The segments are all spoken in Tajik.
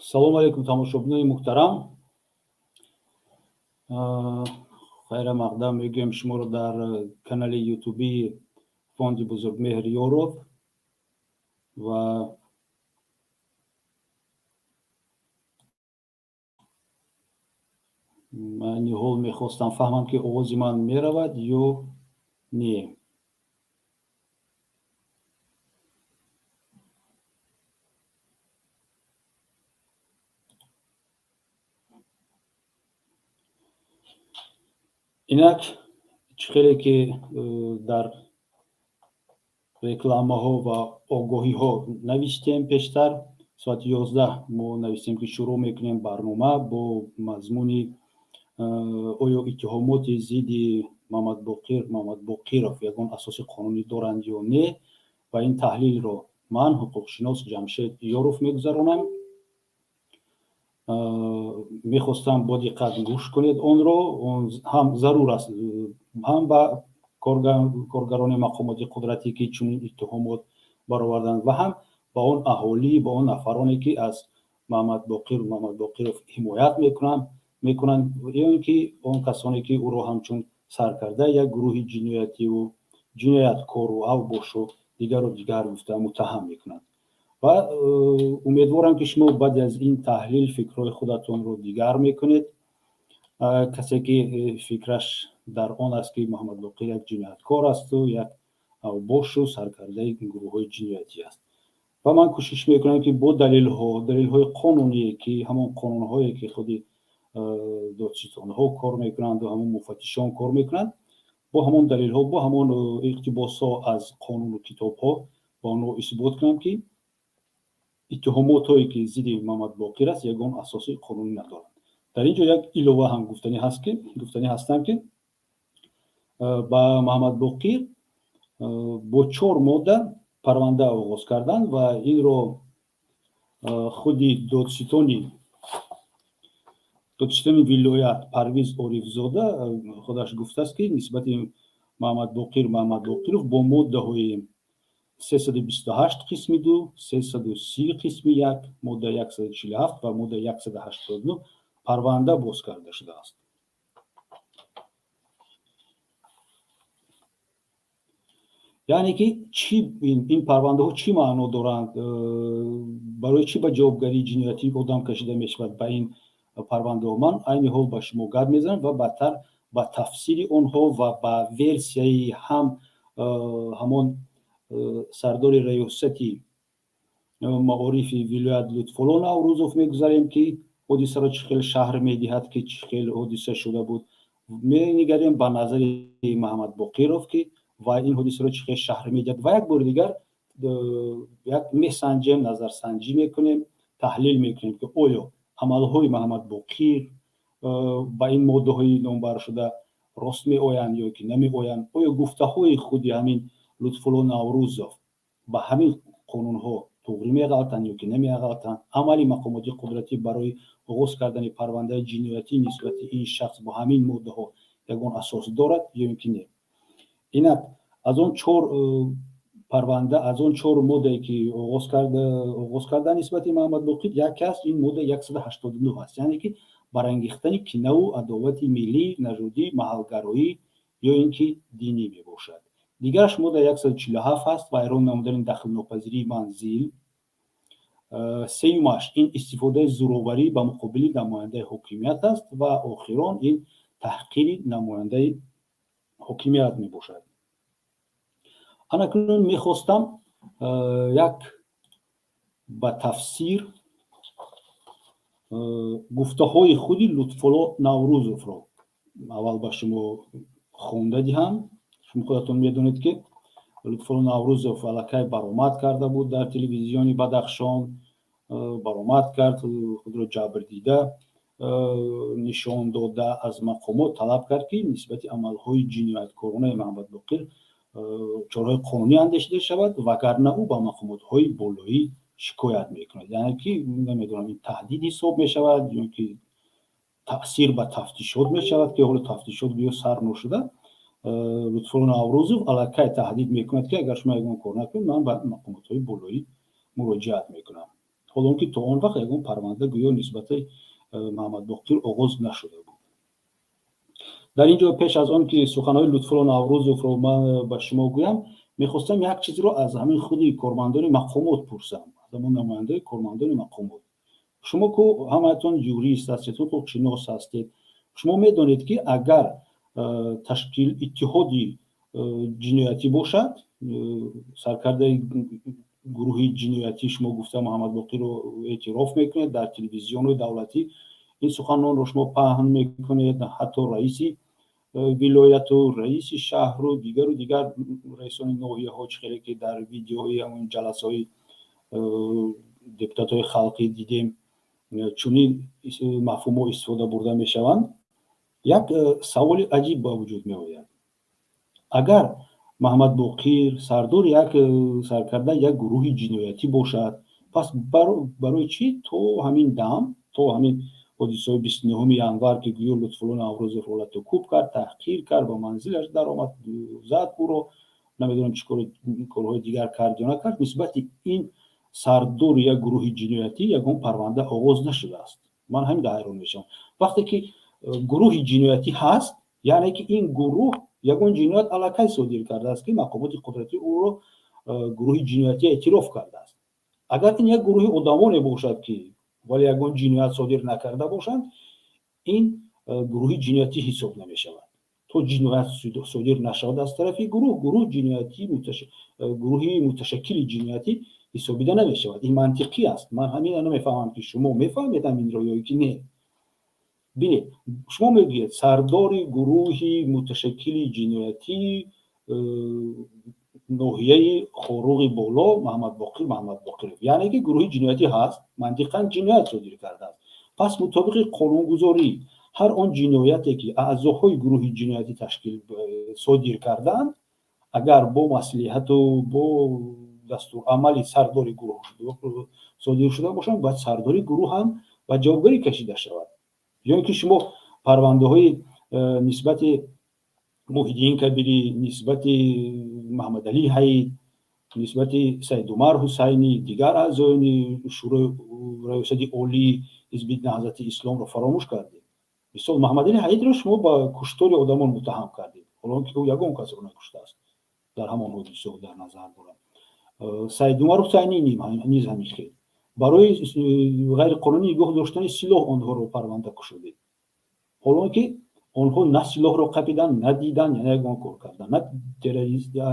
Салому алейкум, тамошобинони муҳтарам. Хайра мақдам мегӯем шуморо дар канали ютубии фонди Бузургмеҳр Ёров ва айни ҳол мехостам фаҳмам, ки овози ман меравад ё не. Инак, чӣ хеле ки дар рекламаҳо ва огоҳиҳо навиштем, пештар соати 11 мо навиштем, ки шурӯъ мекунем барнома бо мазмуни оё иттиҳомоти зидди Мамадбоқир Мамадбоқиров ягон асоси қонунӣ доранд ё не. Ва ин таҳлилро ман, ҳуқуқшинос Ҷамшед Ёров, мегузаронам. Мехостам бо диққат гӯш кунед онро. Он ҳам зарур аст ҳам ба коргарони мақомоти қудратӣ, ки чунин иттиҳомот бароварданд, ва ҳам ба он аҳолӣ, ба он нафароне, ки аз Мамадбоқир Мамадбоқиров ҳимоят мекунанд ё ин ки он касоне, ки ӯро ҳамчун саркардаи як гурӯҳи ҷиноятиву ҷинояткору авбошу дигару дигар гуфта муттаҳам мекунанд. Ва умедворам, ки шумо баъд аз ин таҳлил фикрҳои худатонро дигар мекунед. Касе ки фикраш дар он аст, ки Муҳаммадбоқир як ҷинояткор асту як авбошу саркардаи гурӯҳҳои ҷиноятӣ аст. Ва ман кӯшиш мекунам, ки бо далелҳо, далелҳои қонуние, ки ҳамон қонунҳое, ки худи додситонҳо кор мекунанду ҳамон муфаттишон кор мекунанд, бо ҳамон далелҳо, бо ҳамон иқтибосҳо аз қонуну китобҳо ба онҳо исбот кунам, ки иттиҳомотҳое, ки зидди Мамадбоқир аст, ягон асоси қонунӣ надоранд. Дар ин ҷо як илова ҳам гуфтанӣ ҳаст, ки гуфтанӣ ҳастам, ки ба Муҳаммадбоқир бо чор модда парванда оғоз карданд ва инро худи додситони вилоят Парвиз Орифзода худаш гуфтааст, ки нисбати Муҳаммадбоқир Муҳаммадбоқиров бо моддаҳои 328 қисми 2, 330 қисми 1, модда 147 ва модда 189 парванда боз карда шудааст. Яъне ки чӣ, ин парвандаҳо чӣ маъно доранд, барои чӣ ба ҷавобгарии ҷиноятӣ одам кашида мешавад? Ба ин парвандаҳо ман айни ҳол ба шумо гап мезанам ва баъдтар ба тафсири онҳо ва ба версияи ҳам ҳамон сардори раёсати маорифи вилоят Лутфулло Наврӯзов мегузарем, ки ҳодисаро чӣ хел шаҳр медиҳад, ки чӣ хел ҳодиса шуда буд. Менигарем ба назари Муҳаммадбоқиров, ки ва ин ҳодисаро чӣ хел шаҳр медиҳад, ва як бори дигар як месанҷем, назарсанҷӣ мекунем, таҳлил мекунем, ки оё амалҳои Муҳаммадбоқир ба ин моддаҳои номбаршуда рост меоянд ё ки намеоянд, оё гуфтаҳои худи ҳамин Лутфулло Наврӯзов ба ҳамин қонунҳо туғрӣ меғалтанд ё ки намеғалтанд, амали мақомоти қудратӣ барои оғоз кардани парвандаи ҷиноятӣ нисбати ин шахс бо ҳамин моддаҳо ягон асос дорад ё ин ки не. Инак, аз он чор парванда, аз он чор моддае, ки оғоз карда нисбати Муҳаммадбоқир, яке аст ин модда 189 аст, яъне ки барангехтани кинаву адовати миллӣ, нажодӣ, маҳалгароӣ ё ин ки динӣ мебошад. Дигараш модда 147 аст, вайрон намудани дахлнопазирии манзил. Сеюмаш ин истифодаи зӯроварӣ ба муқобили намояндаи ҳокимият аст ва охирон ин таҳқири намояндаи ҳокимият мебошад. Анакнун мехостам як ба тафсир гуфтаҳои худи Лутфулло Наврӯзовро аввал ба шумо хонда диҳам. Шумо худатон медонед, ки Лутфулло Наврӯзов аллакай баромад карда буд дар телевизиони Бадахшон, баромад кард, худро ҷабрдида нишон дода, аз мақомот талаб кард, ки нисбати амалҳои ҷинояткоронаи Муҳаммадбоқир чораҳои қонунӣ андешида шавад, вагарна ӯ ба мақомотҳои болоӣ шикоят мекунад. Яъне ки намедонам, ин таҳдид ҳисоб мешавад ё ки таъсир ба тафтишот мешавад, ки ҳоло тафтишот гӯё сар ношуда, Лутфулло Наврӯзов аллакай таҳдид мекунад, ки агар шумо ягон кор накунед, ман ба мақомотҳои болоӣ муроҷиат мекунам. Ҳолон ки то он вақт ягон парванда гӯё нисбати Маҳаммадбоқир оғоз нашуда буд. Дар ин ҷо, пеш аз он ки суханҳои Лутфулло Наврӯзовро ман ба шумо гӯям, мехостам як чизро аз ҳамин худи кормандони мақомот пурсам, аз ҳамон намояндаи кормандони мақомот. Шумо ку ҳамаатон юрист ҳастед, ҳуқуқшинос ҳастед. Шумо медонед, ки агар ташкил иттиҳоди ҷиноятӣ бошад, саркардаи гурӯҳи ҷиноятӣ шумо гуфта Муҳаммадбоқирро эътироф мекунед, дар телевизионҳои давлатӣ ин суханонро шумо паҳн мекунед, ҳатто раиси вилояту раиси шаҳру дигару дигар раисони ноҳияҳо, чӣ хеле ки дар видеоҳои ҳамон ҷаласаҳои депутатҳои халқӣ дидем, чунин мафҳумҳо истифода бурда мешаванд. Як саволи аҷиб ба вуҷуд меояд. Агар Маҳаммадбоқир сардори як саркарда як гурӯҳи ҷиноятӣ бошад, пас барои чӣ то ҳамин дам, то ҳамин ҳодисаҳои 29 январ, ки гӯё Лутфулло Наврӯзов ҳолатро кӯб кард, таҳқир кард, ба манзилаш даромад, зад ӯро, намедонам чӣ корҳои дигар кард ё накард, нисбати ин сардори як гурӯҳи ҷиноятӣ ягон парванда оғоз нашудааст? Ман ҳамин ҳайрон мешавам. Вақте ки гурӯҳи ҷиноятӣ ҳаст, яъне ки ин гурӯҳ ягон ҷиноят аллакай содир кардааст, ки мақомоти қудратӣ ӯро гурӯҳи ҷиноятӣ эътироф кардааст. Агар ин як гурӯҳи одамоне бошад, ки вале ягон ҷиноят содир накарда бошанд, ин гурӯҳи ҷиноятӣ ҳисоб намешавад. То ҷиноят содир нашавад аз тарафи гурӯҳ, гурӯҳ ҷиноятӣ, гурӯҳи муташаккили ҷиноятӣ ҳисобида намешавад. Ин мантиқӣ аст. Ман ҳамина намефаҳмам, ки шумо мефаҳмед ҳаминро ё ки не. Бинед, шумо мегӯед, сардори гурӯҳи муташаккили ҷиноятӣ ноҳияи Хоруғи Боло Маҳаммадбоқир Маҳаммадбоқиров, яъне ки гурӯҳи ҷиноятӣ ҳаст, мантиқан ҷиноят содир кардааст. Пас мутобиқи қонунгузорӣ, ҳар он ҷинояте, ки аъзоҳои гурӯҳи ҷиноятӣ ташкил содир карданд, агар бо маслиҳату бо дастурамали сардори гурӯҳ содир шуда бошанд, бояд сардори гурӯҳ ҳам ба ҷавобгарӣ кашида шавад. Ё ин ки шумо парвандаҳои нисбати Муҳиддин Кабирӣ, нисбати Маҳаммадалӣ Ҳаид, нисбати Саидумар Ҳусайнӣ, дигар аъзоёни Шӯрои раёсати олии Ҳизби Наҳзати Исломро фаромӯш кардед. Мисол, Маҳаммадалӣ Ҳаидро шумо ба куштори одамон муттаҳам кардед, ҳолон ки ӯ ягон касро накуштааст, дар ҳамон ҳодисаҳо дар назар дорам. Саидумар Ҳусайнӣ низ ҳамин хел, барои ғайриқонунӣ нигоҳ доштани силоҳ онҳоро парванда кушодед, ҳолон ки онҳо на силоҳро қапиданд, на диданд, на ягон кор карданд, на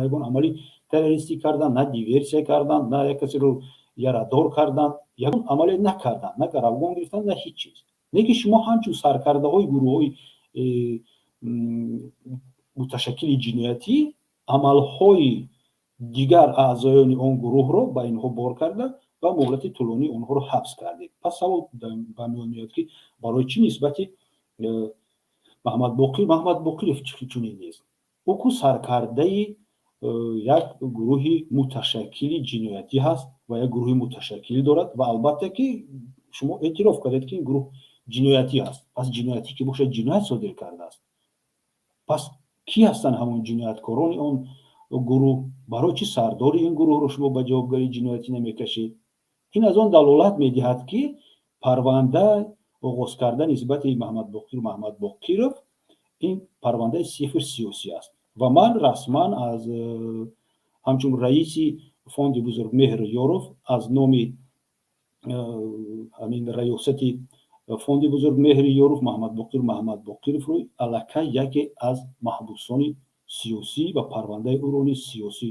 ягон амали террористӣ карданд, на диверсия карданд, на як касеро ярадор карданд, ягон амале накарданд, на гаравгон гирифтанд, на ҳеҷ чиз. Не ки шумо ҳамчун саркардаҳои гурӯҳҳои муташаккили ҷиноятӣ амалҳои дигар аъзоёни он гурӯҳро ба инҳо бор карда ва муҳлати тӯлонӣ онҳоро ҳабс кардед. Пас савол ба миён меояд, ки барои чӣ нисбати Маҳаммадбоқир Маҳаммадбоқиров чунин нест? Ӯ ку саркардаи як гурӯҳи муташаккили ҷиноятӣ ҳаст ва як гурӯҳи муташаккил дорад, ва албатта ки шумо эътироф кардед, ки ин гурӯҳ ҷиноятӣ аст. Пас ҷиноятӣ ки бошад, ҷиноят содир кардааст. Пас кӣ ҳастанд ҳамон ҷинояткорони он гурӯҳ? Барои чӣ сардори ин гурӯҳро шумо ба ҷавобгарии ҷиноятӣ намекашед? Ин аз он далолат медиҳад, ки парванда оғоз карда нисбати Маҳаммадбоқир Маҳаммадбоқиров ин парвандаи сифр сиёсӣ аст. Ва ман расман аз ҳамчун раиси фонди Бузургмеҳр Ёров, аз номи ҳамин раёсати фонди Бузургмеҳри Ёров, Маҳаммадбоқир Маҳаммадбоқировро аллакай яке аз маҳбусони сиёсӣ ва парвандаи ӯро низ сиёсӣ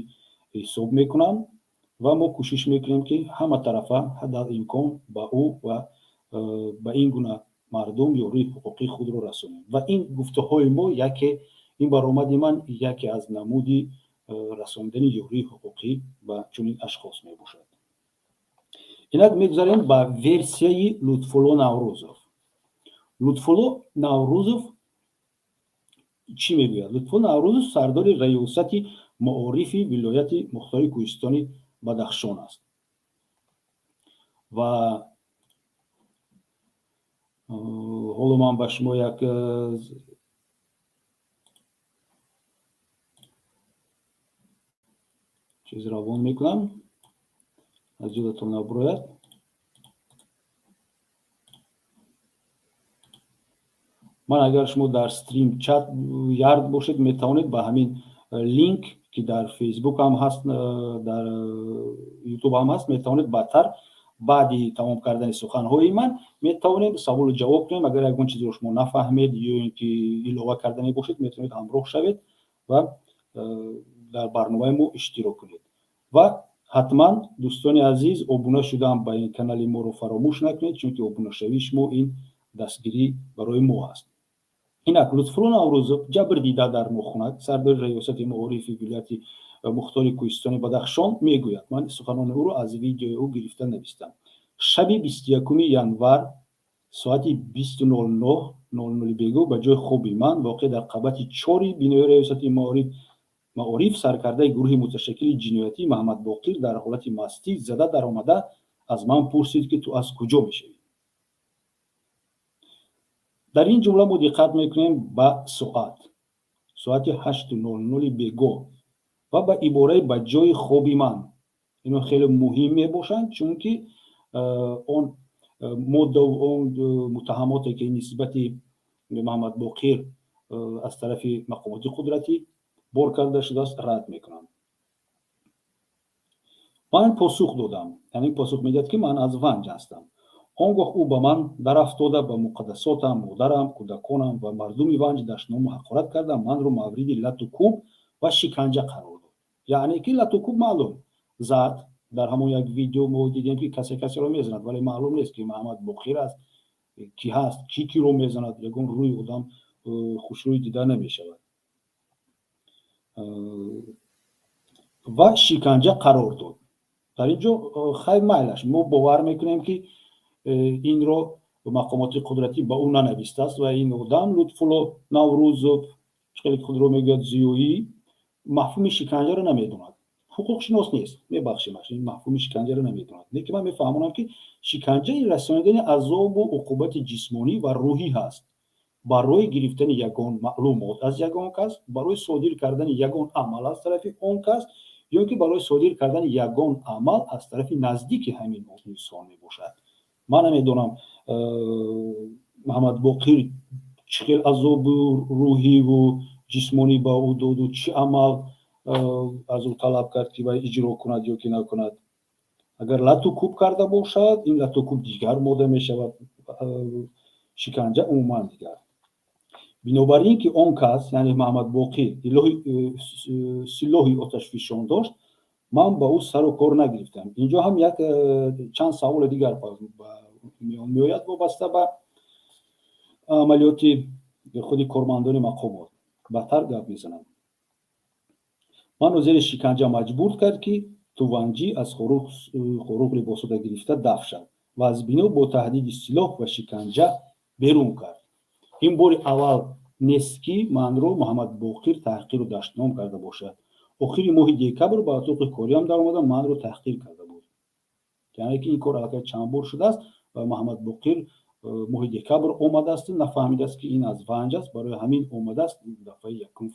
ҳисоб мекунам. Ва мо кӯшиш мекунем, ки ҳама тарафа ҳадал имкон ба ӯ ва ба ин гуна мардум ёрии ҳуқуқии худро расонем. Ва ин гуфтаҳои мо яке, ин баромади ман яке аз намуди расондани ёрии ҳуқуқӣ ба чунин ашхос мебошад. Инак мегузарем ба версияи Лутфулло Наврӯзов. Лутфулло Наврӯзов чӣ мегӯяд? Лутфулло Наврӯзов сардори раёсати маорифи вилояти мухтори Кӯҳистони Бадахшон аст ва ҳоло ман ба шумо як чиз равон мекунам, аз ёдатон набурояд. Ман агар шумо дар стрим StreamYard бошед, метавонед ба ҳамин линк, ки дар Фейсбук ҳам ҳаст, дар Ютуб ҳам ҳаст, метавонед баъдтар, баъди тамом кардани суханҳои ман, метавонед саволу ҷавоб кунем. Агар ягон чизеро шумо нафаҳмед ё ин ки илова кардане бошед, метавонед ҳамроҳ шавед ва дар барномаи мо иштирок кунед. Ва ҳатман, дӯстони азиз, обуна шудан ба ин канали моро фаромӯш накунед, чунки обунашавии шумо ин дастгирӣ барои мо аст. Инак, Лутфулло Наврӯзов, ҷабрдида дар Нохунак, сардори раёсати маорифи вилояти мухтори кӯҳистони Бадахшон, мегӯяд, ман суханони ӯро аз видеои ӯ гирифта навистам: шаби 21 январ соати 20:09 бегоҳ ба ҷои хоби ман, воқеъ дар қабати чори бинои раёсати маориф, саркардаи гурӯҳи муташаккили ҷиноятӣ Маҳаммадбоқир дар ҳолати мастӣ зада даромада, аз ман пурсид, ки ту аз куҷо мешавӣ? Дар ин ҷумла мо диққат мекунем ба соат, соати 8:00 бегоҳ, ва ба ибораи «ба ҷои хоби ман». Ино хеле муҳим мебошанд, чунки он моддаву он муттаҳамоте, ки нисбати Маҳаммадбоқир аз тарафи мақомоти қудратӣ бор карда шудааст, рад мекунанд. Ман посух додам, яъне посух медиҳад, ки ман аз Ванҷ ҳастам. Он гоҳ ӯ ба ман дарафтода, ба муқаддасотам, модарам, кӯдаконам ва мардуми Ванҷ дашному ҳақорат карда, манро мавриди лату кӯб ва шиканҷа қарор дод. Яъне ки лату кӯб маълум зад. Дар ҳамон як видео мо дидем, ки касе касеро мезанад, вале маълум нест, ки Маҳаммад Боқир аст, ки ҳаст, ки киро мезанад. Ягон рӯи одам хушрӯй дида намешавад. Ва шиканҷа қарор дод. Дар ин ҷо, хай, майлаш, мо бовар мекунем, ки инро мақомоти қудратӣ ба ӯ нанавистааст ва ин одам, Лутфулло Наврӯзов, хеле худро мегӯяд зиёӣ, мафҳуми шиканҷаро намедонад, ҳуқуқшинос нест, мебахшимаш, ин мафҳуми шиканҷаро намедонад. Лекин ман мефаҳмонам, ки шиканҷа ин расонидани азобу уқубати ҷисмонӣ ва рӯҳӣ ҳаст барои гирифтани ягон маълумот аз ягон кас, барои содир кардани ягон амал аз тарафи он кас ё ки барои содир кардани ягон амал аз тарафи наздики ҳамин инсон мебошад. Ман намедонам, Маҳаммадбоқир чӣ хел азобу рӯҳиву ҷисмонӣ ба ӯ доду чӣ амал аз ӯ талаб кард, ки вай иҷро кунад ё ки накунад. Агар лату кӯб карда бошад, ин лату кӯб дигар мода мешавад, шиканҷа умуман дигар. Бинобар ин ки он кас, яъне Маҳаммадбоқир, силоҳи оташфишон дошт, ман ба ӯ сару кор нагирифтам. Инҷо ҳам як чанд саволи дигар миён меояд, вобаста ба амалиёти худи кормандони мақомот. Баъдтар гап мезанам. Манро зери шиканҷа маҷбур кард, ки ту ванҷӣ, аз Хоруғ либосота гирифта даф шав, ва аз бино бо таҳдиди силоҳ ва шиканҷа берун кард. Ин бори аввал нест, ки манро Муҳаммадбоқир таҳқиру дашном карда бошад. Охири моҳи декабр ба отоқи кориам даромада, манро таҳқир карда буд. Яъне ки ин кор аллакай чанд бор шудааст ва Муҳаммадбоқир моҳи декабр омадааст, нафаҳмидааст, ки ин аз Ванҷ аст, барои ҳамин омадааст. Дафъаи якум,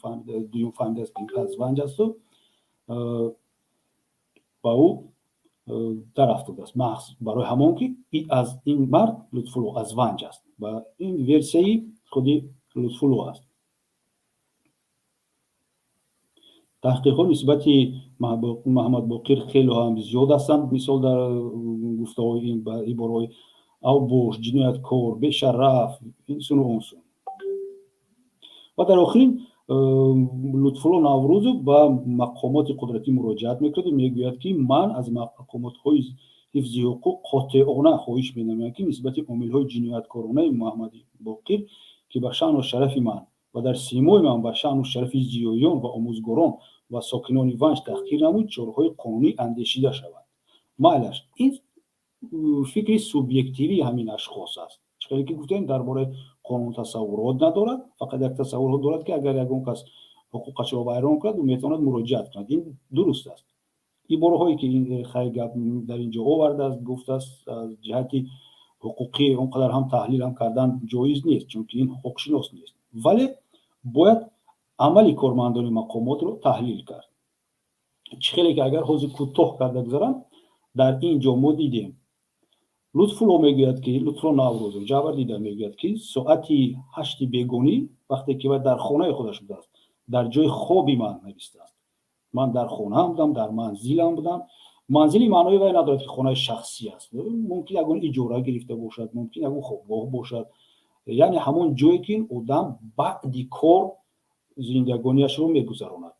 дуюм фаҳмидааст, ки аз Ванҷ асту ба ӯ дарафтодааст, маҳз барои ҳамон ки аз ин мард, Лутфулло, аз Ванҷ аст. Ва ин версияи худи Лутфулло аст. Таҳқиқҳо нисбати Маҳаммадбоқир хеле ҳам зиёд ҳастанд. Мисол, дар гуфтаҳои ин ба ибораҳои авбош, ҷинояткор, бешараф, инсуну онсун. Ва дар охирин Лутфулло Наврӯзов ба мақомоти қудратӣ муроҷиат мекунаду мегӯяд, ки ман аз мақомотҳои ҳифзи ҳуқуқ қотеона хоҳиш менамоям, ки нисбати омилҳои ҷинояткоронаи Муҳаммадбоқир, ки ба шаъну шарафи ман ва дар симои ман ба шаъну шарафи зиёиён ва омӯзгорон ва сокинони Ванҷ таҳқир намуд, чораҳои қонунӣ андешида шавад. Майлаш, ин фикри субъективии ҳамин ашхос аст. Чӣ хеле ки гуфтем, дар бораи қонун тасаввурот надорад, фақат як тасаввурот дорад, ки агар ягон кас ҳуқуқашро вайрон кунад, ӯ метавонад муроҷиат кунад. Ин дуруст аст. Ибораҳое, ки ин хай гап дар ин ҷо овардааст, гуфтааст, аз ҷиҳати ҳуқуқӣ он қадар ҳам таҳлил ҳам кардан ҷоиз нест, чунки ин ҳуқуқшинос нест, вале бояд амали кормандони мақомотро таҳлил кард. Чӣ хеле ки агар ҳозир кӯтоҳ карда гузарам, дар ин ҷо мо дидем. Лутфулло мегӯяд, ки Лутфулло Наврӯзов ҷавар дида мегӯяд, ки соати 8-и бегонӣ, вақте ки вай дар хонаи худаш будааст, дар ҷои хоби ман навистааст, ман дар хонаам будам, дар манзилам будам. Манзили маънои вай надорад, ки хонаи шахсӣ аст. Мумкин ягон иҷора гирифта бошад, мумкин ягон хобгоҳ бошад, яъне ҳамон ҷое, ки ин одам баъди кор зиндагониашро мегузаронад.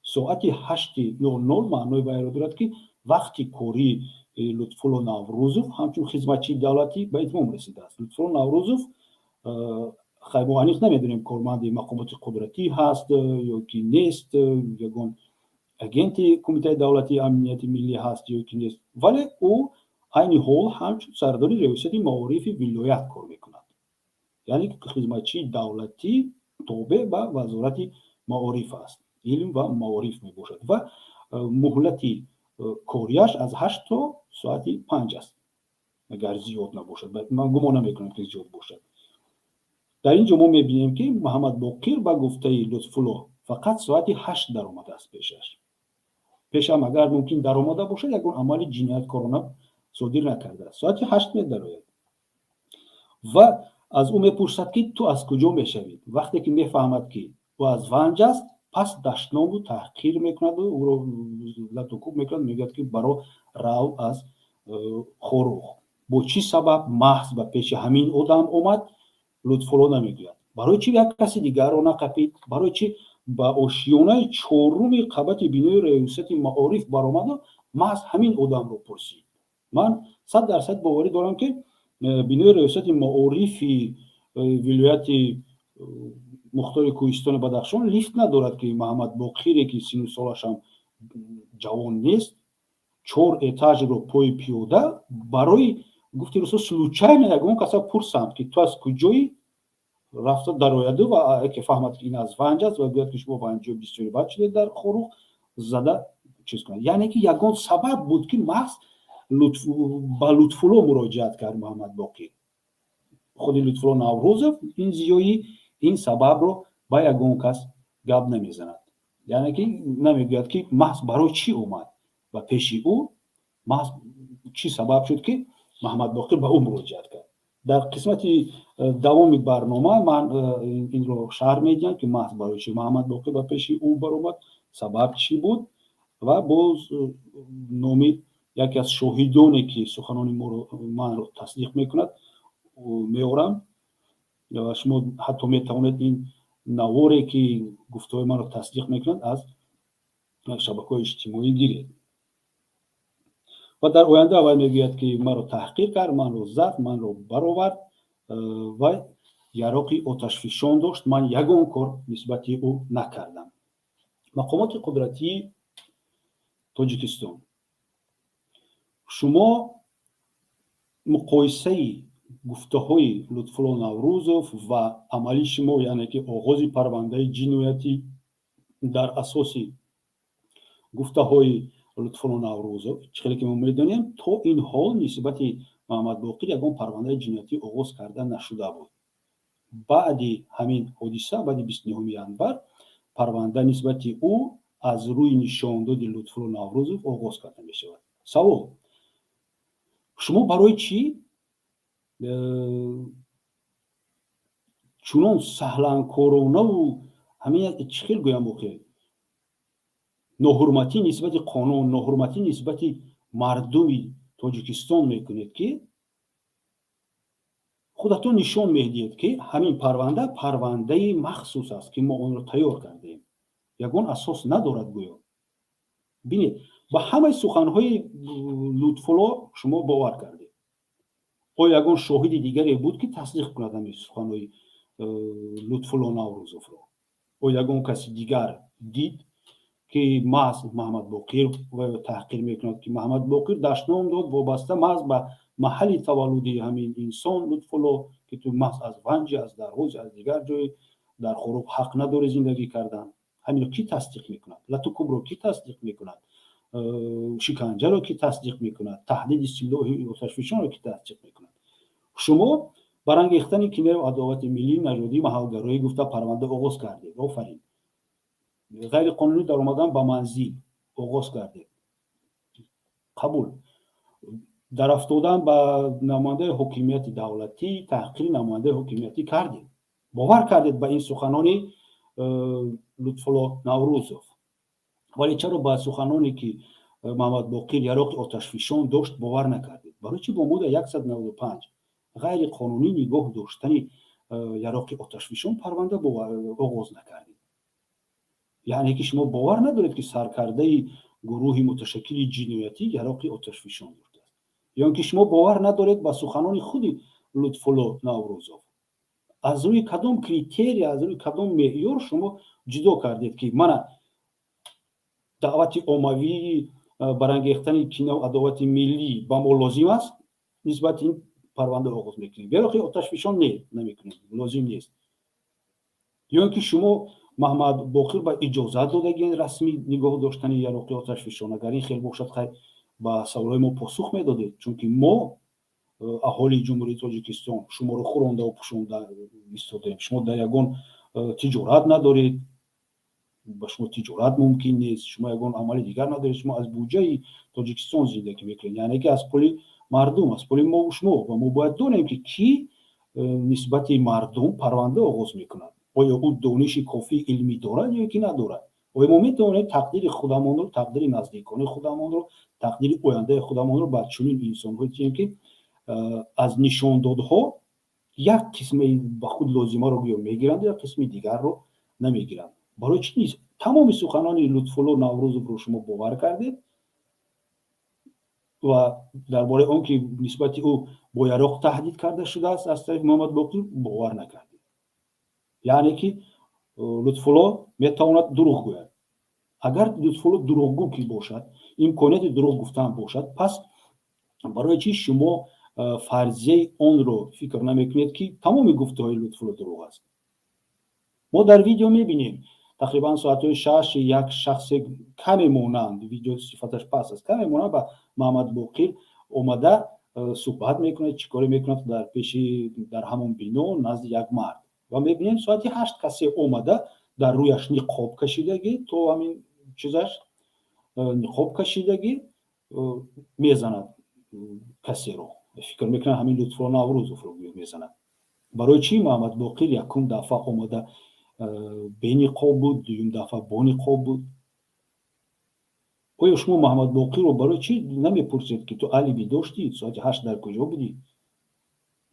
Соати 8:00 маънои вайро дорад, ки вақти кории Лутфулло Наврӯзов ҳамчун хизматчии давлатӣ ба итмом расидааст. Лутфулло Наврӯзов, хай, мо аниқ намедонем, корманди мақомоти қудратӣ ҳаст ё ки нест, ягон агенти Кумитаи давлатии амнияти миллӣ ҳаст ё ки нест, вале ӯ айни ҳол ҳамчун сардори Раёсати маорифи вилоят кор мекунад, яъне хизматчии давлатӣ тобеъ ба Вазорати маориф аст, илм ва маориф мебошад ва муҳлати кориаш аз 8 то соати 5 аст, агар зиёд набошад. Ман гумон намекунам, ки зиёд бошад. Дар ин ҷо мо мебинем, ки Муҳаммад Боқир ба гуфтаи Лутфулло фақат соати 8 даромадааст пешаш. Пешам агар мумкин даромада бошад, ягон амали ҷинояткорона содир накардааст. Соати 8 медарояд ва аз ӯ мепурсад, ки ту аз куҷо мешавӣ? Вақте ки мефаҳмад, ки ӯ аз Ванҷ аст, пас дашному таҳқир мекунаду ӯро латукӯб мекунад, мегӯяд, ки баро, рав аз Хоруғ. Бо чӣ сабаб маҳз ба пеши ҳамин одам омад, Лутфулло намегӯяд. Барои чӣ як каси дигарро нақапид? Барои чӣ ба ошиёнаи чоруми қабати бинои Раёсати маориф баромаду маҳз ҳамин одамро пурсид? Ман 100% боварӣ дорам, ки бинои Раёсати маорифи вилояти мухтори кӯҳистони Бадахшон лифт надорад, ки Муҳаммад Боқире, ки сину солашам ҷавон нест, чор этажро пои пиёда барои, гуфти русо, случайно ягон каса пурсанд, ки ту аз куҷоӣ, рафта дарояду ва яке фаҳмад, ки ин аз Ванҷ аст, ва гӯяд, ки шумо ванҷиё бисёри бад шудед дар Хоруғ, зада чиз кунад. Яъне ки ягон сабаб буд, ки маҳз ба Лутфулло муроҷиат кард Муҳаммад Боқир. Худи Лутфулло Наврӯзов, ин зиёӣ, ин сабабро ба ягон кас гап намезанад, яъне ки намегӯяд, ки маҳз барои чӣ омад ба пеши ӯ, маҳз чӣ сабаб шуд, ки Муҳаммад Боқир ба ӯ муроҷиат кард. Дар қисмати давоми барнома ман инро шарҳ медиҳам, ки маҳз барои чӣ Муҳаммад Боқир ба пеши ӯ баромад, сабаб чӣ буд ва боз номи яке аз шоҳидоне, ки суханони манро тасдиқ мекунад, меорам ва шумо ҳатто метавонед ин наворе, ки гуфтаҳои маро тасдиқ мекунад, аз шабакаҳои иҷтимоӣ гиред. Ва дар оянда вай мегӯяд, ки маро таҳқир кард, манро зад, манро баровард ва яроқи оташфишон дошт, ман ягон кор нисбати ӯ накардам. Мақомоти қудратии Тоҷикистон, шумо муқоисаи гуфтаҳои Лутфулло Наврӯзов ва амали шумо, яъне ки оғози парвандаи ҷиноятӣ дар асоси гуфтаҳои Лутфулло Наврӯзов, чӣ хеле ки мо медонем, то ин ҳол нисбати Муҳаммадбоқир ягон парвандаи ҷиноятӣ оғоз карда нашуда буд. Баъди ҳамин ҳодиса, баъди 29 январ, парванда нисбати ӯ аз рӯи нишондоди Лутфулло Наврӯзов оғоз карда мешавад. Савол: шумо барои чӣ чунон саҳланкоронаву ҳамин, чӣ хел гӯям охир, ноҳурматӣ нисбати қонун, ноҳурматӣ нисбати мардуми Тоҷикистон мекунед, ки худатон нишон медиҳед, ки ҳамин парванда парвандаи махсус аст, ки мо онро тайёр кардаем, ягон асос надорад гӯё? Бинед, ба ҳамаи суханҳои Лутфулло шумо бовар кардед. Оё ягон шоҳиди дигаре буд, ки тасдиқ кунад ҳамин суханҳои Лутфулло Наврӯзовро? Оё ягон каси дигар дид, ки маҳз Муҳаммадбоқир таҳқир мекунад, ки Муҳаммадбоқир дашном дод, вобаста маҳз ба маҳалли таваллуди ҳамин инсон Лутфулло, ки ту маҳз аз Ванҷи, аз Дарғуз, аз дигар ҷой дар Хоруғ ҳақ надорӣ зиндагӣ кардан? Ҳаминро кӣ тасдиқ мекунад? Латукӯбро кӣ тасдиқ мекунад? Шиканҷаро кӣ тасдиқ мекунад? Таҳдиди силоҳи оташфишонро кӣ тасдиқ мекунад? Шумо барангехтани кинаю адовати миллӣ, нажодӣ, маҳалгароӣ гуфта парванда оғоз кардед. Офарин. Ғайриқонунӣ даромадан ба манзил оғоз кардед. Қабул. Дарафтодан ба намояндаи ҳокимияти давлатӣ, таҳқири намояндаи ҳокимиятӣ кардед, бовар кардед ба ин суханони Лутфулло Наврӯзов. Вале чаро ба суханоне, ки Маҳмадбоқир яроқи оташфишон дошт, бовар накардед? Барои чӣ бо модда 195, ғайриқонунӣ нигоҳ доштани яроқи оташфишон, парванда оғоз накардед? Яъне ки шумо бовар надоред, ки саркардаи гурӯҳи муташаккили ҷиноятӣ яроқи оташфишон доштааст, ё ин ки шумо бовар надоред ба суханони худи Лутфулло Наврӯзов? Аз рӯи кадом критерия, аз рӯи кадом меъёр шумо ҷудо кардед, ки мана даъвати оммавии барангехтани кинаву адовати миллӣ ба мо лозим аст, нисбати ин парванда оғоз мекунем, яроқи оташфишон не, намекунем, лозим нест? Ё ин ки шумо Маҳмадбоқир ба иҷозат додагиен расмӣ нигоҳ доштани яроқи оташфишон? Агар ин хел бошад, хай, ба саволҳои мо посух медодед, чунки мо, аҳолии Ҷумҳурии Тоҷикистон, шуморо хӯрондаву пӯшонда истодаем. Шумо дар ягон тиҷорат надоред, ба шумо тиҷорат мумкин нест, шумо ягон амали дигар надоред, шумо аз буҷаи Тоҷикистон зиндагӣ мекунед, яъне ки аз пули мардум, аз пули мову шумо. Ва мо бояд донем, ки кӣ нисбати мардум парванда оғоз мекунад, оё ӯ дониши кофии илмӣ дорад ё ки надорад. Оё мо метавонем тақдири худамонро, тақдири наздикони худамонро, тақдири ояндаи худамонро ба чунин инсонҳое диҳем, ки аз нишондодҳо як қисми ба худ лозимаро гӯё мегиранд, як қисми дигарро намегиранд? Барои чӣ низ тамоми суханони Лутфулло Наврӯзовро шумо бовар кардед ва дар бораи он ки нисбати ӯ бо яроқ таҳдид карда шудааст аз тарафи Муҳаммадбоқир, бовар накардед? Яъне ки Лутфулло метавонад дурӯғ гӯяд. Агар Лутфулло дурӯғгӯ ки бошад, имконияти дурӯғ гуфтан бошад, пас барои чӣ шумо фарзияи онро фикр намекунед, ки тамоми гуфтаҳои Лутфулло дурӯғ аст? Мо дар видео мебинем, тақрибан соатҳои 6 як шахсе каме монанд, видео сифаташ паст аст, каме монанд ба Маҳмадбоқир омада суҳбат мекунад, чӣ коре мекунад дар пеши, дар ҳамон бино, назди як мард. Ва мебинем, соати 8 касе омада, дар рӯяш ниқоб кашидагӣ, то ҳамин чизаш ниқоб кашидагӣ, мезанад касеро. Фикр мекунам, ҳамин Лутфулло Наврӯзовро мезанад. Барои чӣ Маҳмадбоқир якум дафъа омада бениқоб буд, дуюм дафъа бо ниқоб буд? Оё шумо Маҳмадбоқирро барои чӣ намепурсед, ки ту алиби доштӣ, соати 8 дар куҷо будӣ?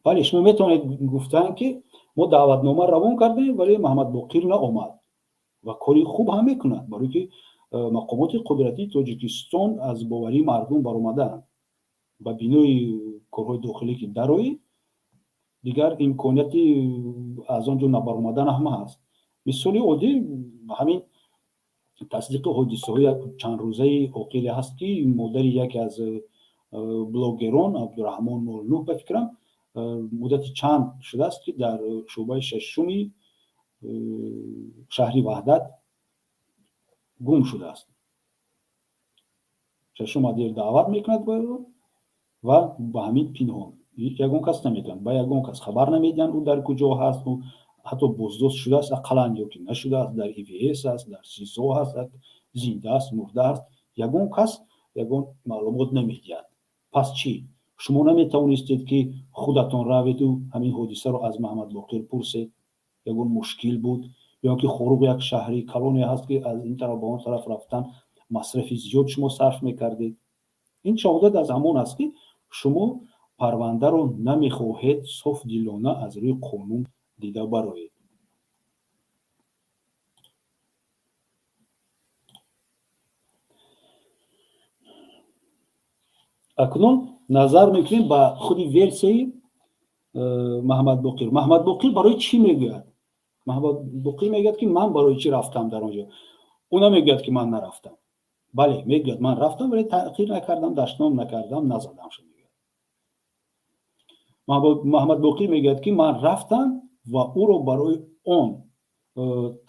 Бале, шумо метавонед гуфтан, ки мо даъватнома равон кардем, вале Маҳмадбоқир наомад. Ва кори хуб ҳам мекунад, барое ки мақомоти қудратии Тоҷикистон аз боварии мардум баромадаанд. Ба бинои корҳои дохилӣ ки дароӣ, дигар имконияти аз он ҷо набаромадан ҳам ҳаст. Мисоли оддӣ ҳамин тасдиқи ҳодисаҳои чандрӯзаи охире ҳаст, ки модари яке аз блогерон, Абдураҳмон 09 ба фикрам, муддати чанд шудааст, ки дар шӯъбаи шашуми шаҳри Ваҳдат гум шудааст. Шашум отдел даъват мекунад ва ба ҳамин пинҳон, ягон кас намедонад, ба ягон кас хабар намедиҳанд, ӯ дар куҷо ҳаст, ӯ ҳатто боздошт шудааст ақаллан ё ки нашудааст, дар ИВС аст, дар СИЗО ҳаст, зинда аст, мурда аст, ягон кас ягон маълумот намедиҳад. Пас чӣ, шумо наметавонистед, ки худатон раведу ҳамин ҳодисаро аз Маҳмадбоқир пурсед? Ягон мушкил буд? Ё ки Хоруғ як шаҳри калоне ҳаст, ки аз ин тараф ба он тараф рафтан масрафи зиёд шумо сарф мекардед? Ин шаҳодат аз ҳамон аст, ки шумо парвандаро намехоҳед софдилона аз рӯи қонун дида бароед. Акнун назар мекунем ба худи версияи Маҳмадбоқир. Маҳмадбоқир барои чӣ мегӯяд? Маҳмадбоқир мегӯяд, ки ман барои чӣ рафтам дар он ҷо. Ӯ намегӯяд, ки ман нарафтам. Бале, мегӯяд, ман рафтам, вале таъқир накардам, дашном накардам, назадам, мегӯяд. Маҳмадбоқир мегӯяд, ки ман рафтам ва ӯро барои он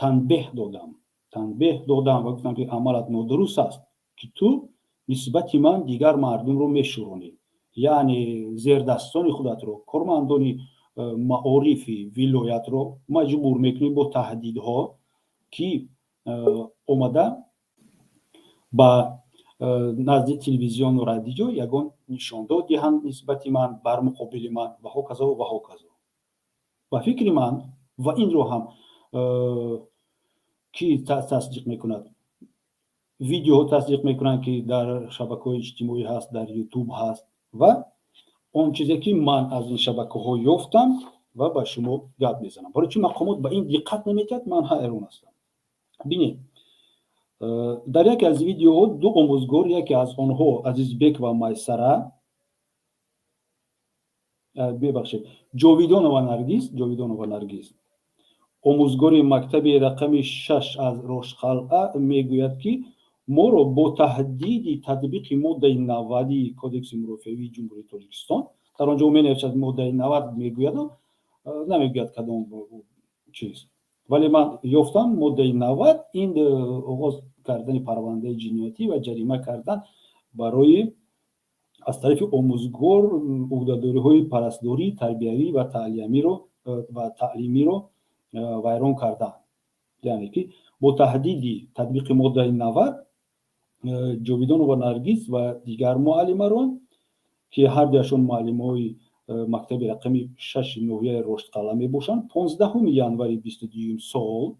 танбеҳ додам ва гуфтам, ки амалат нодуруст аст, ки ту нисбати ман дигар мардумро мешӯронӣ, яъне зердастони худатро, кормандони маорифи вилоятро маҷбур мекунӣ бо таҳдидҳо, ки омада ба Назди телевизиону радио ягон нишондод диҳанд нисбати ман, бар муқобили ман ва ҳоказо ва ҳоказо. Ба фикри ман, ва инро ҳам кӣ тасдиқ мекунад, видеоҳо тасдиқ мекунанд, ки дар шабакаҳои иҷтимоӣ ҳаст, дар Ютуб ҳаст, ва он чизе ки ман аз ин шабакаҳо ёфтам ва ба шумо гап мезанам. Барои чӣ мақомот ба ин диққат намедиҳад, ман ҳайрон ҳастам. Бинед, дар яке аз видеоҳо ду омӯзгор, яке аз онҳо Азизбек ва Майсара, бебахшед, Ҷовидонова Наргиз, Ҷовидонова Наргиз, омӯзгори мактаби рақами 6 аз Роштқалъа, мегӯяд, ки моро бо таҳдиди татбиқи моддаи 90-и Кодекси мурофиавии Ҷумҳурии Тоҷикистон, дар он ҷо менависад моддаи 90 мегӯяду намегӯяд кадом чиз, вале ман ёфтам, моддаи 90 ин оғоз кардани парвандаи ҷиноятӣ ва ҷарима кардан барои аз тарафи омӯзгор ӯҳдадориҳои парастдорӣ, тарбиявӣ ва таълимиро вайрон кардан. Яъне ки бо таҳдиди татбиқи моддаи 90 Ҷовидонова Наргиз ва дигар муаллимарон, ки ҳардуяшон муаллимҳои мактаби рақами 6-и ноҳияи Роштқалъа мебошанд, 15 январи 22-юм сол